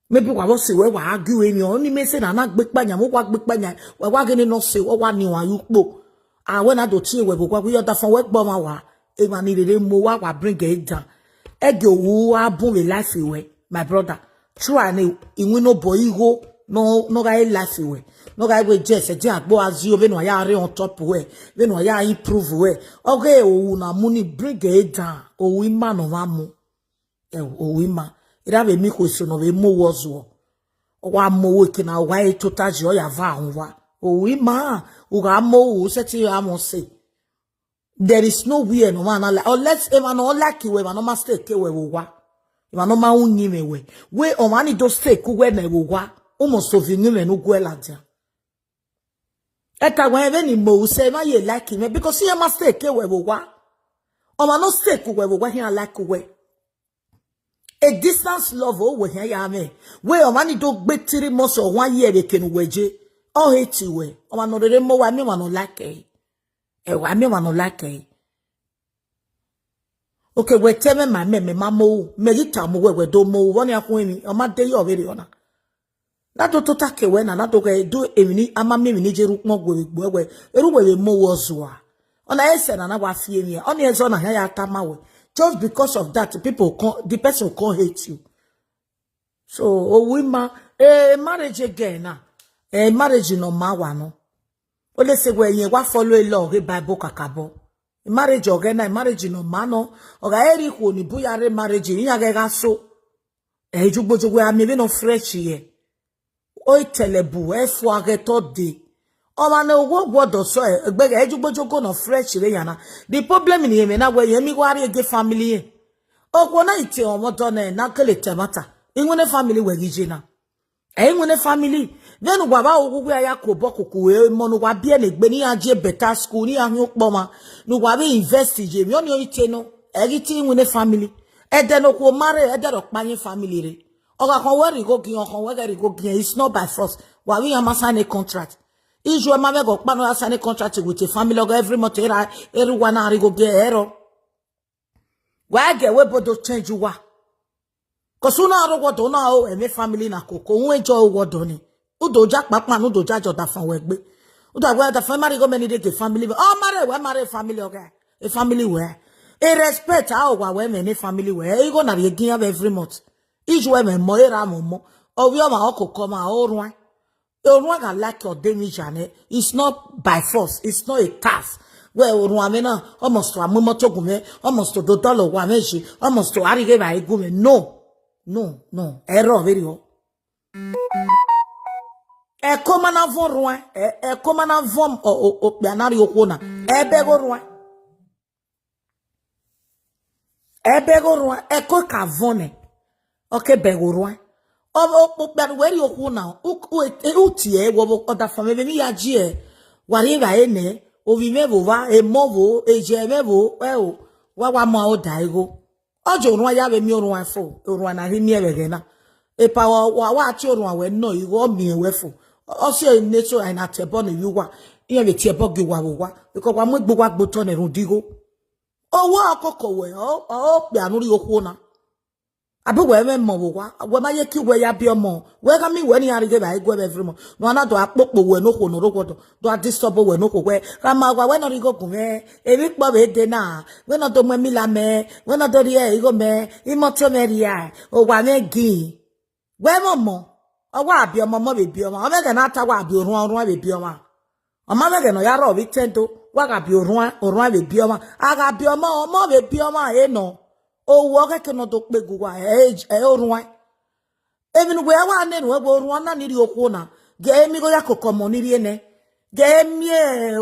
Maybe wa wo se we wa argue emi o ni me se na na gbe panya mo wa gbe panya wa wa gene no se wa wa ni wa yu po. A we na do tie we bo wa we oda fun we gbo ma wa. E ma ni rere mo wa wa bring it down. E ge owu a bun we life we, my brother. Try ni iwin no bo igo no no ga e life we. No ga we je se je agbo azi o be no ya re on top we. Be no ya improve we. Oge owu na mu ni bring it down. Owu ima no wa mu. E, owu ima. Ira be mi ko so no be mo wo zo. Wa mo wo ke na wa e tota ji o ya va ahun wa. Owu ima. U ga mo wo se ti ya mo se. There is no way no man like, unless e ma no like we, ma no ma stay ke we wo wa. E ma no ma unyi me we. We o ma ni do stay ku we na wo wa. U mo so vi ni me no gwe la dia. Eta we ve ni mo se ma ye like me because e ma stay ke we wo wa. O ma no stay ku we wo wa he like we. A distance love o we he ya me. We o ma ni do gbe three months or one year be ke nu we je. O hate we. O ma no rere mo wa mi ma no like e. E wa mi ma no like e. Okay, we tell me my me me ma mo. Me gi ta mo we we do mo. Woni akun emi. O ma de yo very ona. Na do tota ke we na na do ke do emi ni ama mi ni je ru pon gwe gbe we. Eru we we mo wo zo a. Ona ese na na wa fi emi. Oni ese ona ya ya ta ma we. Just because of that, people come, the person come hate you. So, o we ma, eh, marriage again na. Eh, marriage no ma wa no. O le se we yen wa follow a law he Bible kakabo. Marriage oge na, marriage no ma no. Oga eri ko ni buya re marriage, yin age ga so. E jugbo jugbo ami be no fresh ye. O itelebu, e fu age to de. O ma na owo gwo do so e, egbe ga e jugbo jugbo no fresh re yana. The problem ni eme na we ye mi wa re ge family e. Okwo na ite omo do na na kele temata. Inwene family we gi je na. E nwene family. Then wa ba ogu ya ko bo kuku e mo no wa bi e na gbe ni a je better school ni a hin po ma. No wa be invest je mi oni o ite no. E gi ti nwene family. E de no ko marry e de ro pa yin family re. Oga kan we ri go gi, okan we ri go gi. It's not by force. Wa wi ya ma sign a contract. Iju e ma me go pa no ya sign a contract with a family oga every month era everyone a ri go gi ero. Wa ge we bodo change wa. Cause una ro wodo na o eme family na koko. Un enjoy wodo ni. Udo ja papa nu do ja jo da fan we gbe. Udo agwa da fan marry go many dey ke family. O marry we marry family oga. A family we. A respect how wa we many family we. E go na ye gin every month. Iju we me mo era mo mo. O wi o ma o koko ma o run. Orun aga like your damage and eh, it's not by force, it's not a task. Where orun ame na almost to amumo togun me, almost to do dolo wa meji, almost to arige ba igun me. No, no, no. Error very o. E ko mana von run e, e ko mana von o o o pe anari okwo na. E be go run. Ebe go run e ko ka von e. Oke be go run. O o o pe we ri okwu na. U u e- u ti e wo bo oda fam ebe mi ya ji e. Wari ba e ne. Ovi me bo wa e mo bo e je me bo e o. Wa wa mo o da igho. Ojo orun ya we mi orun fo. Orun na ri mi ewe na. Epa wa wa wa ti orun we no igho mi ewe fo. O se ne so ai na te bo ni yu wa. Iye we ti e bo gi wa wo wa. Because wa mo gbo wa gbo to ne run digo. Owo okoko we o o pe anu ri okwo na. Abi we me mo wo wa. We ma ye ki we ya bi omo. We ga mi we ni ari ge ba igwe every mo. No na do apopo we no kwo no ro kwo do. Do a disturb we no kwo we. Ka ma wa we no ri go gun we. E mi po we de na. We no do mo mi la me. We no do ri e igo me. Imo to me ri ai. O wa me gi. We mo mo. O wa abi omo mo be bi omo. O me de na ta wa abi orun orun be bi omo. Ọma vẹghẹ nọ ya rọ vbe itẹn do, wa gha biẹ orhuan, orhuan vbe biẹ ọmwa, a gha biẹ ọmwa, ọmwa vbe biẹ ọmwa, e nọ. Owo ọghẹ ke nọ do kpe gu uwa, ẹ, ẹ orhuan. Emwi ne uwẹ wa nene ruẹ vbe orhuan na ni rhie okhuo na, ghẹ emi igho ya koko ọmọ ni rhie nẹ, ghẹ emi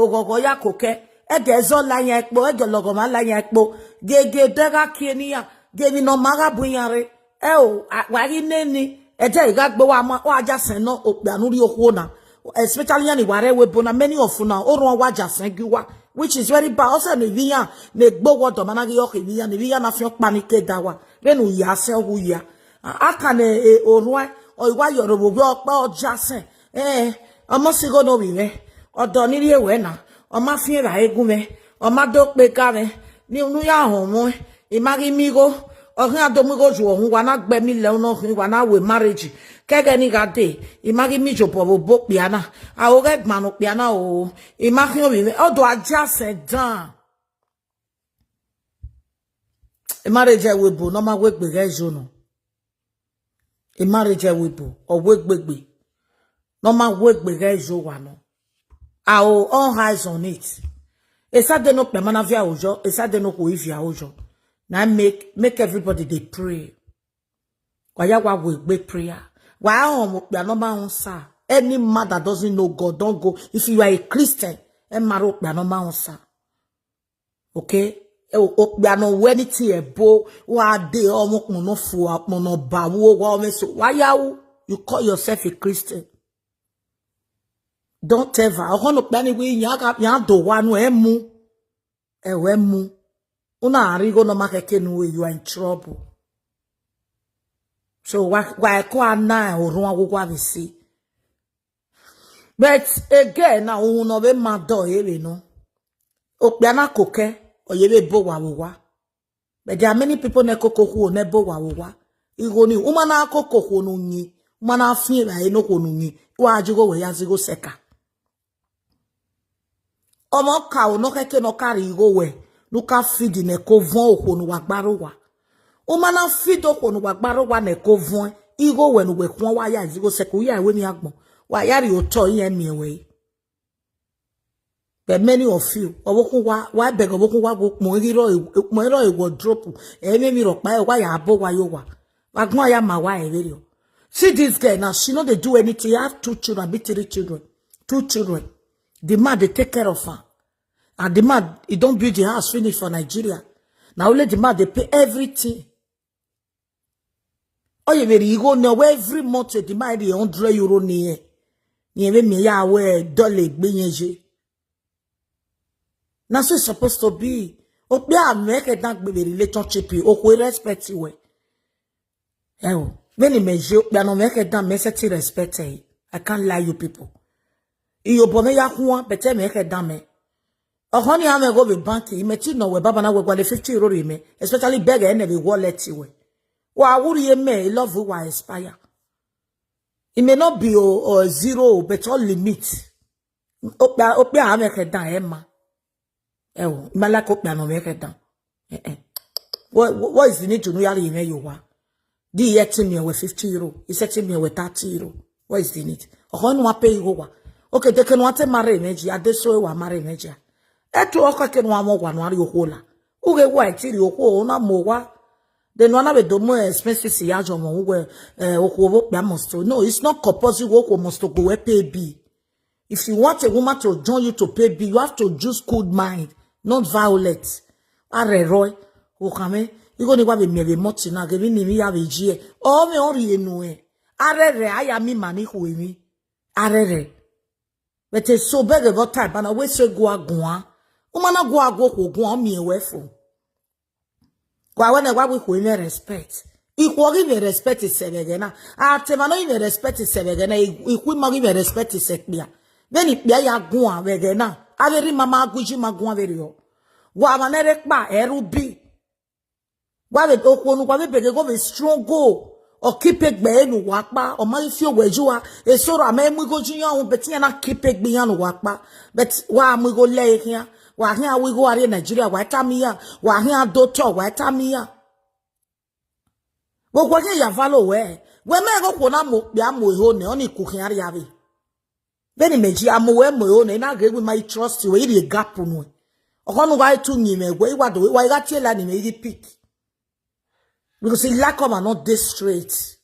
oghọghọ ya kokẹ, ẹghẹ ẹzọ la iran kpo, ẹghẹ ọlọghọmwa la iran kpo, ghẹ ghẹ odẹ gha kie ne iran, ghẹ emwi ne ọ ma gha bu iran rre. Ẹ o, a- wa ghi nene, ẹdẹ I gha gbe wa ma, wa ja sẹn nọ okpia ne u rhie okhuo na. Especially iran ni wa rre ẹvbo ebo na, many of una, orhuan wa ja sẹn gie uwa, which is very bad. Ọ sẹ ne ivbi iran ne gbe owa ọdọ ma na ghi ọkhe ivbi iran, ne ivbi iran na fian ọkpa ni ke da wa. Vbene u ya sẹn ọghe u ya. A- Akan e, e, orhuan, ọ i wa yọrọ vbe ovbi ọkpa ọ ja sẹn. Ẹ, ọmọ sigho ne ovbi mwẹ, ọdọ ni rhie wẹ na, ọ ma fian evbare gun mwẹ, ọ ma do kpe ga mwẹ, ni unu ya họn mwẹ, I ma ghi mi igho, ọ khian do mu igho ju ọhun, wa na gbe mi lẹ unu khin, wa na ru marriage. Ke ẹghẹ ni gha dee, I ma ghi mi iyobọ vbe obọ okpia na, a o ghẹ gban ne okpia na o, I ma khian ovbi mwẹ, ọ do a ja sẹn dan. Marriage ẹvbo ebo ne ọ ma wegbe ghẹ yo nọ. Marriage ẹvbo ebo, ọ wegbe gbe. Ne ọ ma wegbe ghẹ yo wa nọ. A o, all eyes on it. Esade ne okpia ma na viẹ aro yọ, esade ne okhuo i viẹ aro yọ. Na make, make everybody dey pray. Wa ya wa wegbe prayer. Wa họn okpia ne ọ ma answer. Any man that doesn't know God, don't go. If you are a Christian, ẹ ma rho okpia ne ọ ma answer. Okay? Ẹ o, okpia ne ọ wẹ ni ti ẹbo, wa de ọmọ okpọn ne ọ fua, okpọn ne ọ ba vwo, wa ọmọ eso, wa ya wu, you call yourself a Christian. Don't ever. Ọghọ ne okpia ni wẹ iran gha, iran do wa nu emu. Ẹ wẹ mu. Una rhie igho ne ọ ma khẹke nu, you are in trouble. So wa, wa ẹko a na orhuan ghwoghwo avbe isi. But again, na uhun ne ọ vbe ma dọ ẹre nọ. Okpia na kokẹ, ọ ye vbe bo wa vbe owa. But there are many people ne koko okhuo ne bo wa vbe owa. Igho ni, u ma na koko okhuo ne u yin, u ma na fian evbare ne okhuo ne u yin, wa je igho wẹ ya zẹ igho sẹka. Ọmọ ka o nọ khẹke ne ọ ka rhie igho wẹ, ne u ka feed nẹ ko vuọn okhuo ne uwa gba rre owa. U ma na feed okhuo ne uwa gba rre owa nẹ ko vuọn, igho wẹ ne uwẹ khuọn wa ya zẹ igho sẹka, u ya ẹvbo emwi agbọn, wa ya rhie otọ iran miẹn wẹ. But many of you, ọvbokhan wa, wa bẹghe ọvbokhan wa gbe ukpọn ghi rrọọ, ukpọn rrọọ wardrobe, ẹmwẹ emwi rhọkpa, wa ya bo wa yo wa. Wa guan ya ma wa ẹvbere. See this girl now, she no dey do anything. He have two children, be three children. Two children. The man dey take care of her. And the man, he don build the house finish for Nigeria. Na only the man dey pay everything. Ọ ye vbe rhie igho nẹ, wẹ every month the man rhie hundred euro ne irẹn. Ne irẹn vbe miẹn ya wẹ dọlẹ egbe irẹn ye. Na so it's supposed to be. Okpia mwẹ khẹ dan gbe vbe relationship, okhuo respect wẹ. Ẹ o, vbene mẹ ye okpia ne ọ mwẹ khẹ dan, mẹ sẹtin respect ẹre. I can't lie you people. Iyobọ mwẹ ya khuan, but ẹ mwẹ khẹ dan mẹ. Ọkhọ ni a mwẹ igho vbe bank, imẹ ti nọ wẹ baba na wẹ gualẹ fifty euro rhie mẹ, especially bẹghe ẹnẹ vbe wallet wẹ. Wa wu rhie mẹ, I love you, wa expire. It may not be o, o zero, but all limit. Okpia, okpia a mwẹ khẹ dan ẹ ma. Ẹ o, I ma like okpia ne ọ mwẹ khẹ dan. Eh, eh. What, what is the need to know ya rhie mwẹ yo wa? Di i sẹtin miẹn wẹ fifty euro, i sẹtin miẹn wẹ thirty euro. What is the need? Ọkhọ ne uwa pay igho wa. Okay, de ke ne uwa te marry mwẹ dia, de so wa marry mwẹ dia. Ẹ to ọkhọ ke ne uwa mwẹ owa ne uwa rhie okhuo la. Ughe wa i ti rhie okhuo, u na mu owa. De ne uwa na vbe do mu expenses ya jọ mwẹ uwẹ, eh, okhuo vbe okpia must. No, it's not compulsory okhuo must go wẹ pay bill. If you want a woman to join you to pay bill, you have to use cool mind, not violent. Arẹrọe, okhanmwẹ, igho ni wa vbe miẹn vbe mọti na, ghe vbene emwi ya vbe ye. Ọ mwẹ ọ rhie nuẹn. Arẹrẹ, a ya miẹn ima ni khu emwi. Arẹrẹ. But eso bẹghe vbe ọ ta eba na, wẹ so gua guan. U ma na gua gu okhuo guan, ọ miẹn wẹ fo. Kwa wene wa wi ku ime respect. Ikwo give me respect is sebegena. Atema no ime respect is sebegena. Ikwi ma give me respect is sekpia. Then ikpia ya gwa wegena. Averi mama guji ma gwa verio. Wa manere kpa erubi. Wa ve okwonu kwa ve bege go ve strong go. O kipe gbe enu wa pa. O ma fi owe ju wa. E soro ama emu go jiyan un beti ya na kipe gbe yan wa pa. But wa mu go le ya. Wa hin awi go are Nigeria wa ta mi ya. Wa hin adoto wa ta mi ya. Wo kwa ke ya valo we. We me go ko na mo ya mo ho ne oni ku hin ari ave. Beni meji amo we mo ho ne na ge we my trust we iri gap nu. Okonu wa tu nyi me we wa do wa ga tie la ni me iri pick. Because he lack of not this straight.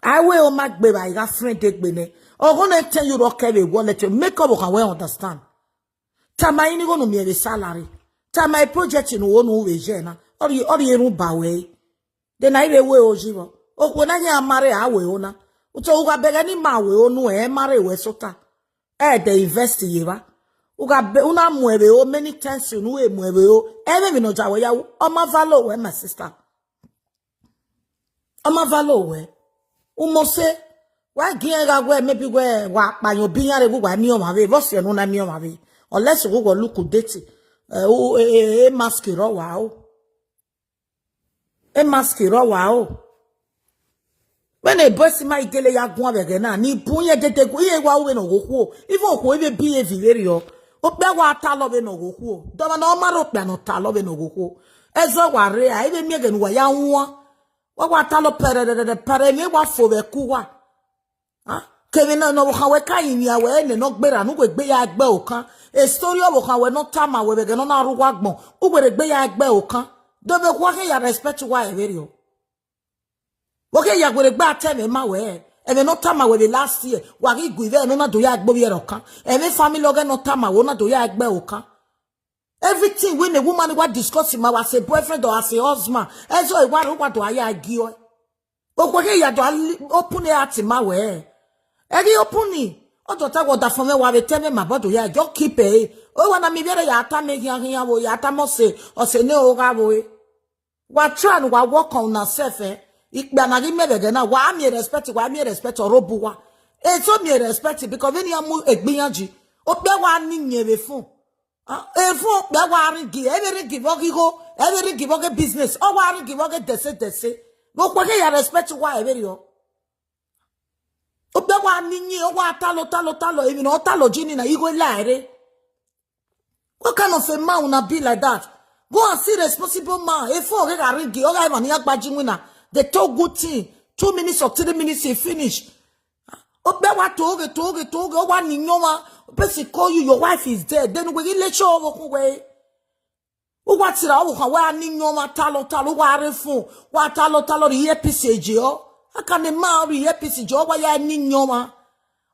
I will o ma gbe ba iga friend de gbe ne. Ogo na ten euro ke be wallet make up can well understand. Tama ini go no mi e salary. Tama e project no wo no we je na. Ori ori eru ba we. De na ibe we o jibo. Okwo na nya mare a we ona. Uto uga bega ni ma we onu e mare we sota. E de invest ye ba. Uga be una mu ebe o many times unu e mu ebe o. Ebe mi no ja we ya o ma valo we my sister. Ama valo we. Umose. Wa gi ga we maybe we wa pa yo bi yan re wa mi o ma ve. Vo se no na mi o ma ve. Unless we go look date. Eh, o e e e mask ro wa o. E mask ro wa o. When a boss my gele ya gwa be na ni bun ye dede go ye wa we no go ku. Even ko e be behave very o. O pe wa ta lo be no go ku. Do ma no ma ro pe no ta lo be no go ku. Ezo wa re a e be mi ge nu wa ya won. Wa wa ta lo pere de de pere mi wa fo be ku wa. Ha? Kemi na no kan we ka yin ya we ne no gbera nu we gbe ya gbe o kan. E story o kan we no ta ma we be ge no na ru wa gbon. U we gbe ya gbe o kan. Do be kwa ke ya respect wa e very o. Wo ke ya we gbe ate me ma we. E me no ta ma we be last year. Wa ki gui ve no na do ya gbo bi ero kan. E me family oge no ta ma wo na do ya gbe o kan. Everything when a woman wa discuss him as a boyfriend or as a husband. Ezo e wa ro wa do aya gi o. Okwe ke ya do ali- open e ati ma we. Egi open ni. O do ta wo da fun me wa be teme ma bodo ya jo keep e. O wa na mi bere ya ta me ya ya wo ya ta mo se. O se ne o ga wo e. Wa try and wa work on yourself eh. Ikpe na gi me be na wa mi respect wa mi respect orobu wa. E so mi respect because when you mu egbiyanji. O pe wa ni nye be fun. Ah, e fun pe wa ringi, e be ringi bo gi go, e be ringi bo ge business, o wa ringi bo ge dese dese. Go kwa ke ya respect wa e be ri o. O pe wa ni ni o wa ta lo ta lo ta lo, even o ta lo jini na igo laire. What kind of a man una be like that? Go and see responsible man. E fun o ge ga ringi, o ga even ya gbaji wina. They talk good thing. Two minutes or three minutes, he finish. O pe wa toge toge toge o wa ni nyoma. Person call you, your wife is dead. Then we let you over we. O wa tira o kan wa ni nyoma talo talo wa re fun. Wa talo talo ri episode o. Aka ni ma ri episode o wa ya ni nyoma.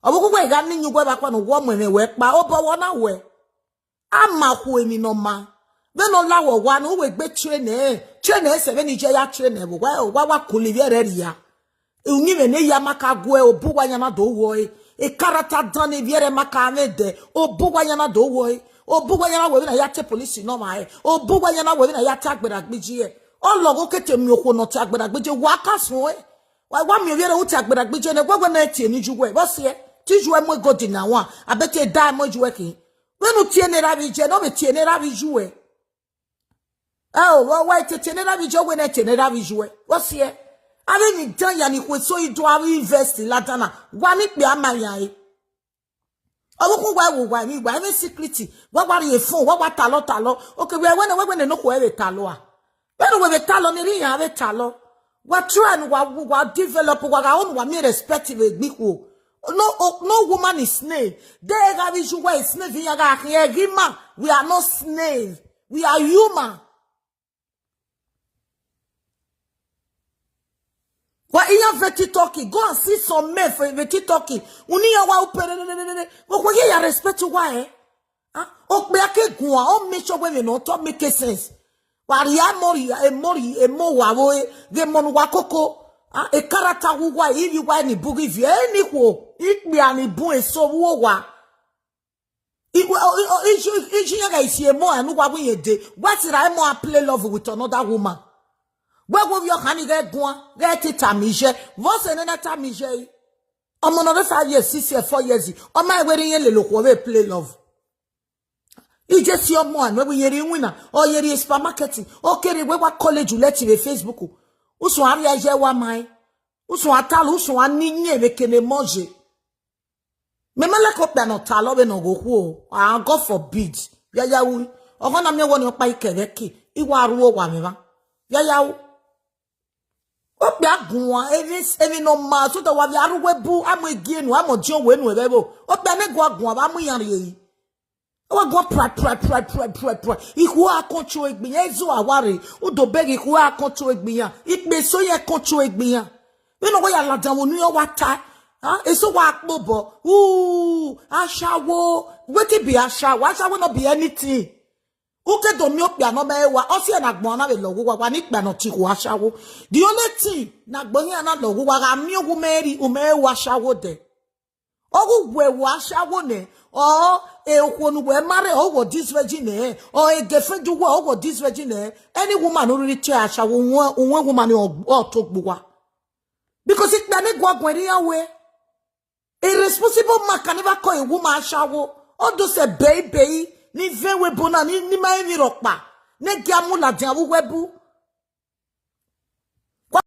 Obo ku we ga ni nyu we ba kwa no wo mo me we pa. O bo wo na we. Ama ku emi no ma. Ve no la wo wa no we gbe train e. Train e se ve ni je ya train e bo wa wa wa ku li ve re ri ya. Unyi ve ne ya maka gwe o bu wa ya na do wo e. E karata dan ni ve re maka ve de. O bu wa ya na do wo e. O bu wa ya na we na ya te police no ma e. O bu wa ya na we na ya te agbera gbiji e. O lo go kete mi okwo no te agbera gbiji wa ka sun e. Wa wa mi o ve re u te agbera gbiji ne gwe gwe na e tie ni ju we. Bo si e. Ti ju e mo go di na wa. Abete da mo ju e ki. When you tie ne rabi je, no be tie ne rabi ju e. Oh, wa wa tie tie ne rabi je, when tie ne rabi ju e. What's here? Abi mi dan ya ni kwe so ido abi invest la dana. Wa ni pe ama ya e. Owo ku wa wo wa mi wa mi secret. Wa wa ri e phone, wa wa talo talo. Okay, we when we when no ko e talo a. When we be talo ni ri ya be talo. Wa try and wa wa develop wa ga own wa mi respect we gbi ku. No, oh, no woman is slave. They have issue where is slave in yaga here. We are not slave. We are human. Wa iya veti talking. Go and see some men for veti talking. Uni ya wa upere. Go go ye ya respect wa eh. Ah, o pe ake gun a, o make sure we no to make sense. Wa ri a mo ri a, e mo ri, e mo wa wo e, ge mo nu wa koko. Ah, e karata wu wa, e ri wa ni bugi vi, e ni wo. Ikpe ani bun e so wo wa. Iwe- o- o- iju- iju ya ga isi emo anu gwa gun ye de. What's it? I more play love with another woman. Where go your honey get gwan? Get it, Tamije. What's another Tamije? Ọmọ na five years, six years, four years. Ọmọ ẹ wẹrẹ yẹn lè lò kó wẹ play love. Ije si ọmọ àná wẹ yẹrẹ winner. Ọ yẹrẹ supermarket. Ọ kẹrẹ wẹ wa college lẹti wẹ Facebook. Usun ari ẹjẹ wa ma ẹ. Usun atalu, usun ani yẹn wẹ kene mọje. Memele ko pẹ na ọtalọ wẹ na ọghọkhu o. Ah, God forbid. Yayawu. Ọghọ na mi wọ ni ọkpa ikẹrẹ ke. Iwa aruo wa mi ma. Yayawu. Okpia gun wa, emi emi no ma, so that wa bi aruwe bu, amo egienu, amo dion wenu ebe bo. Okpia ne gwa gun wa, amo yan ye. Wa gwa pra pra pra pra pra pra. Ihu a control egbiyan, ezu aware. Udo beg ihu a control egbiyan. Ikpe so ye control egbiyan. We no go ya ladan wonu yo wa ta. Ah, eso wa pobo. Ooh, ashawo. Wetin be ashawo? Ashawo no be anything. Uke do mi okpia no be wa. Osi na gbon na be lo wa wa ni kpia no ti ko ashawo. The only thing na gbon ya na lo wa ga mi ogu meri, ume wa ashawo de. Ogu we wa ashawo ne. O e okwo nu we marry, o go this virgin eh. O e gefe ju we, o go this virgin eh. Any woman who really tell ashawo, unwe, unwe woman o, o to gbuwa. Because it na ni gwa gwen ya we. A responsible man can never call a woman ashawo. All those a baby, ni ve we bona, ni, ni ma emi rokpa. Ne gi amu ladan wu we bu.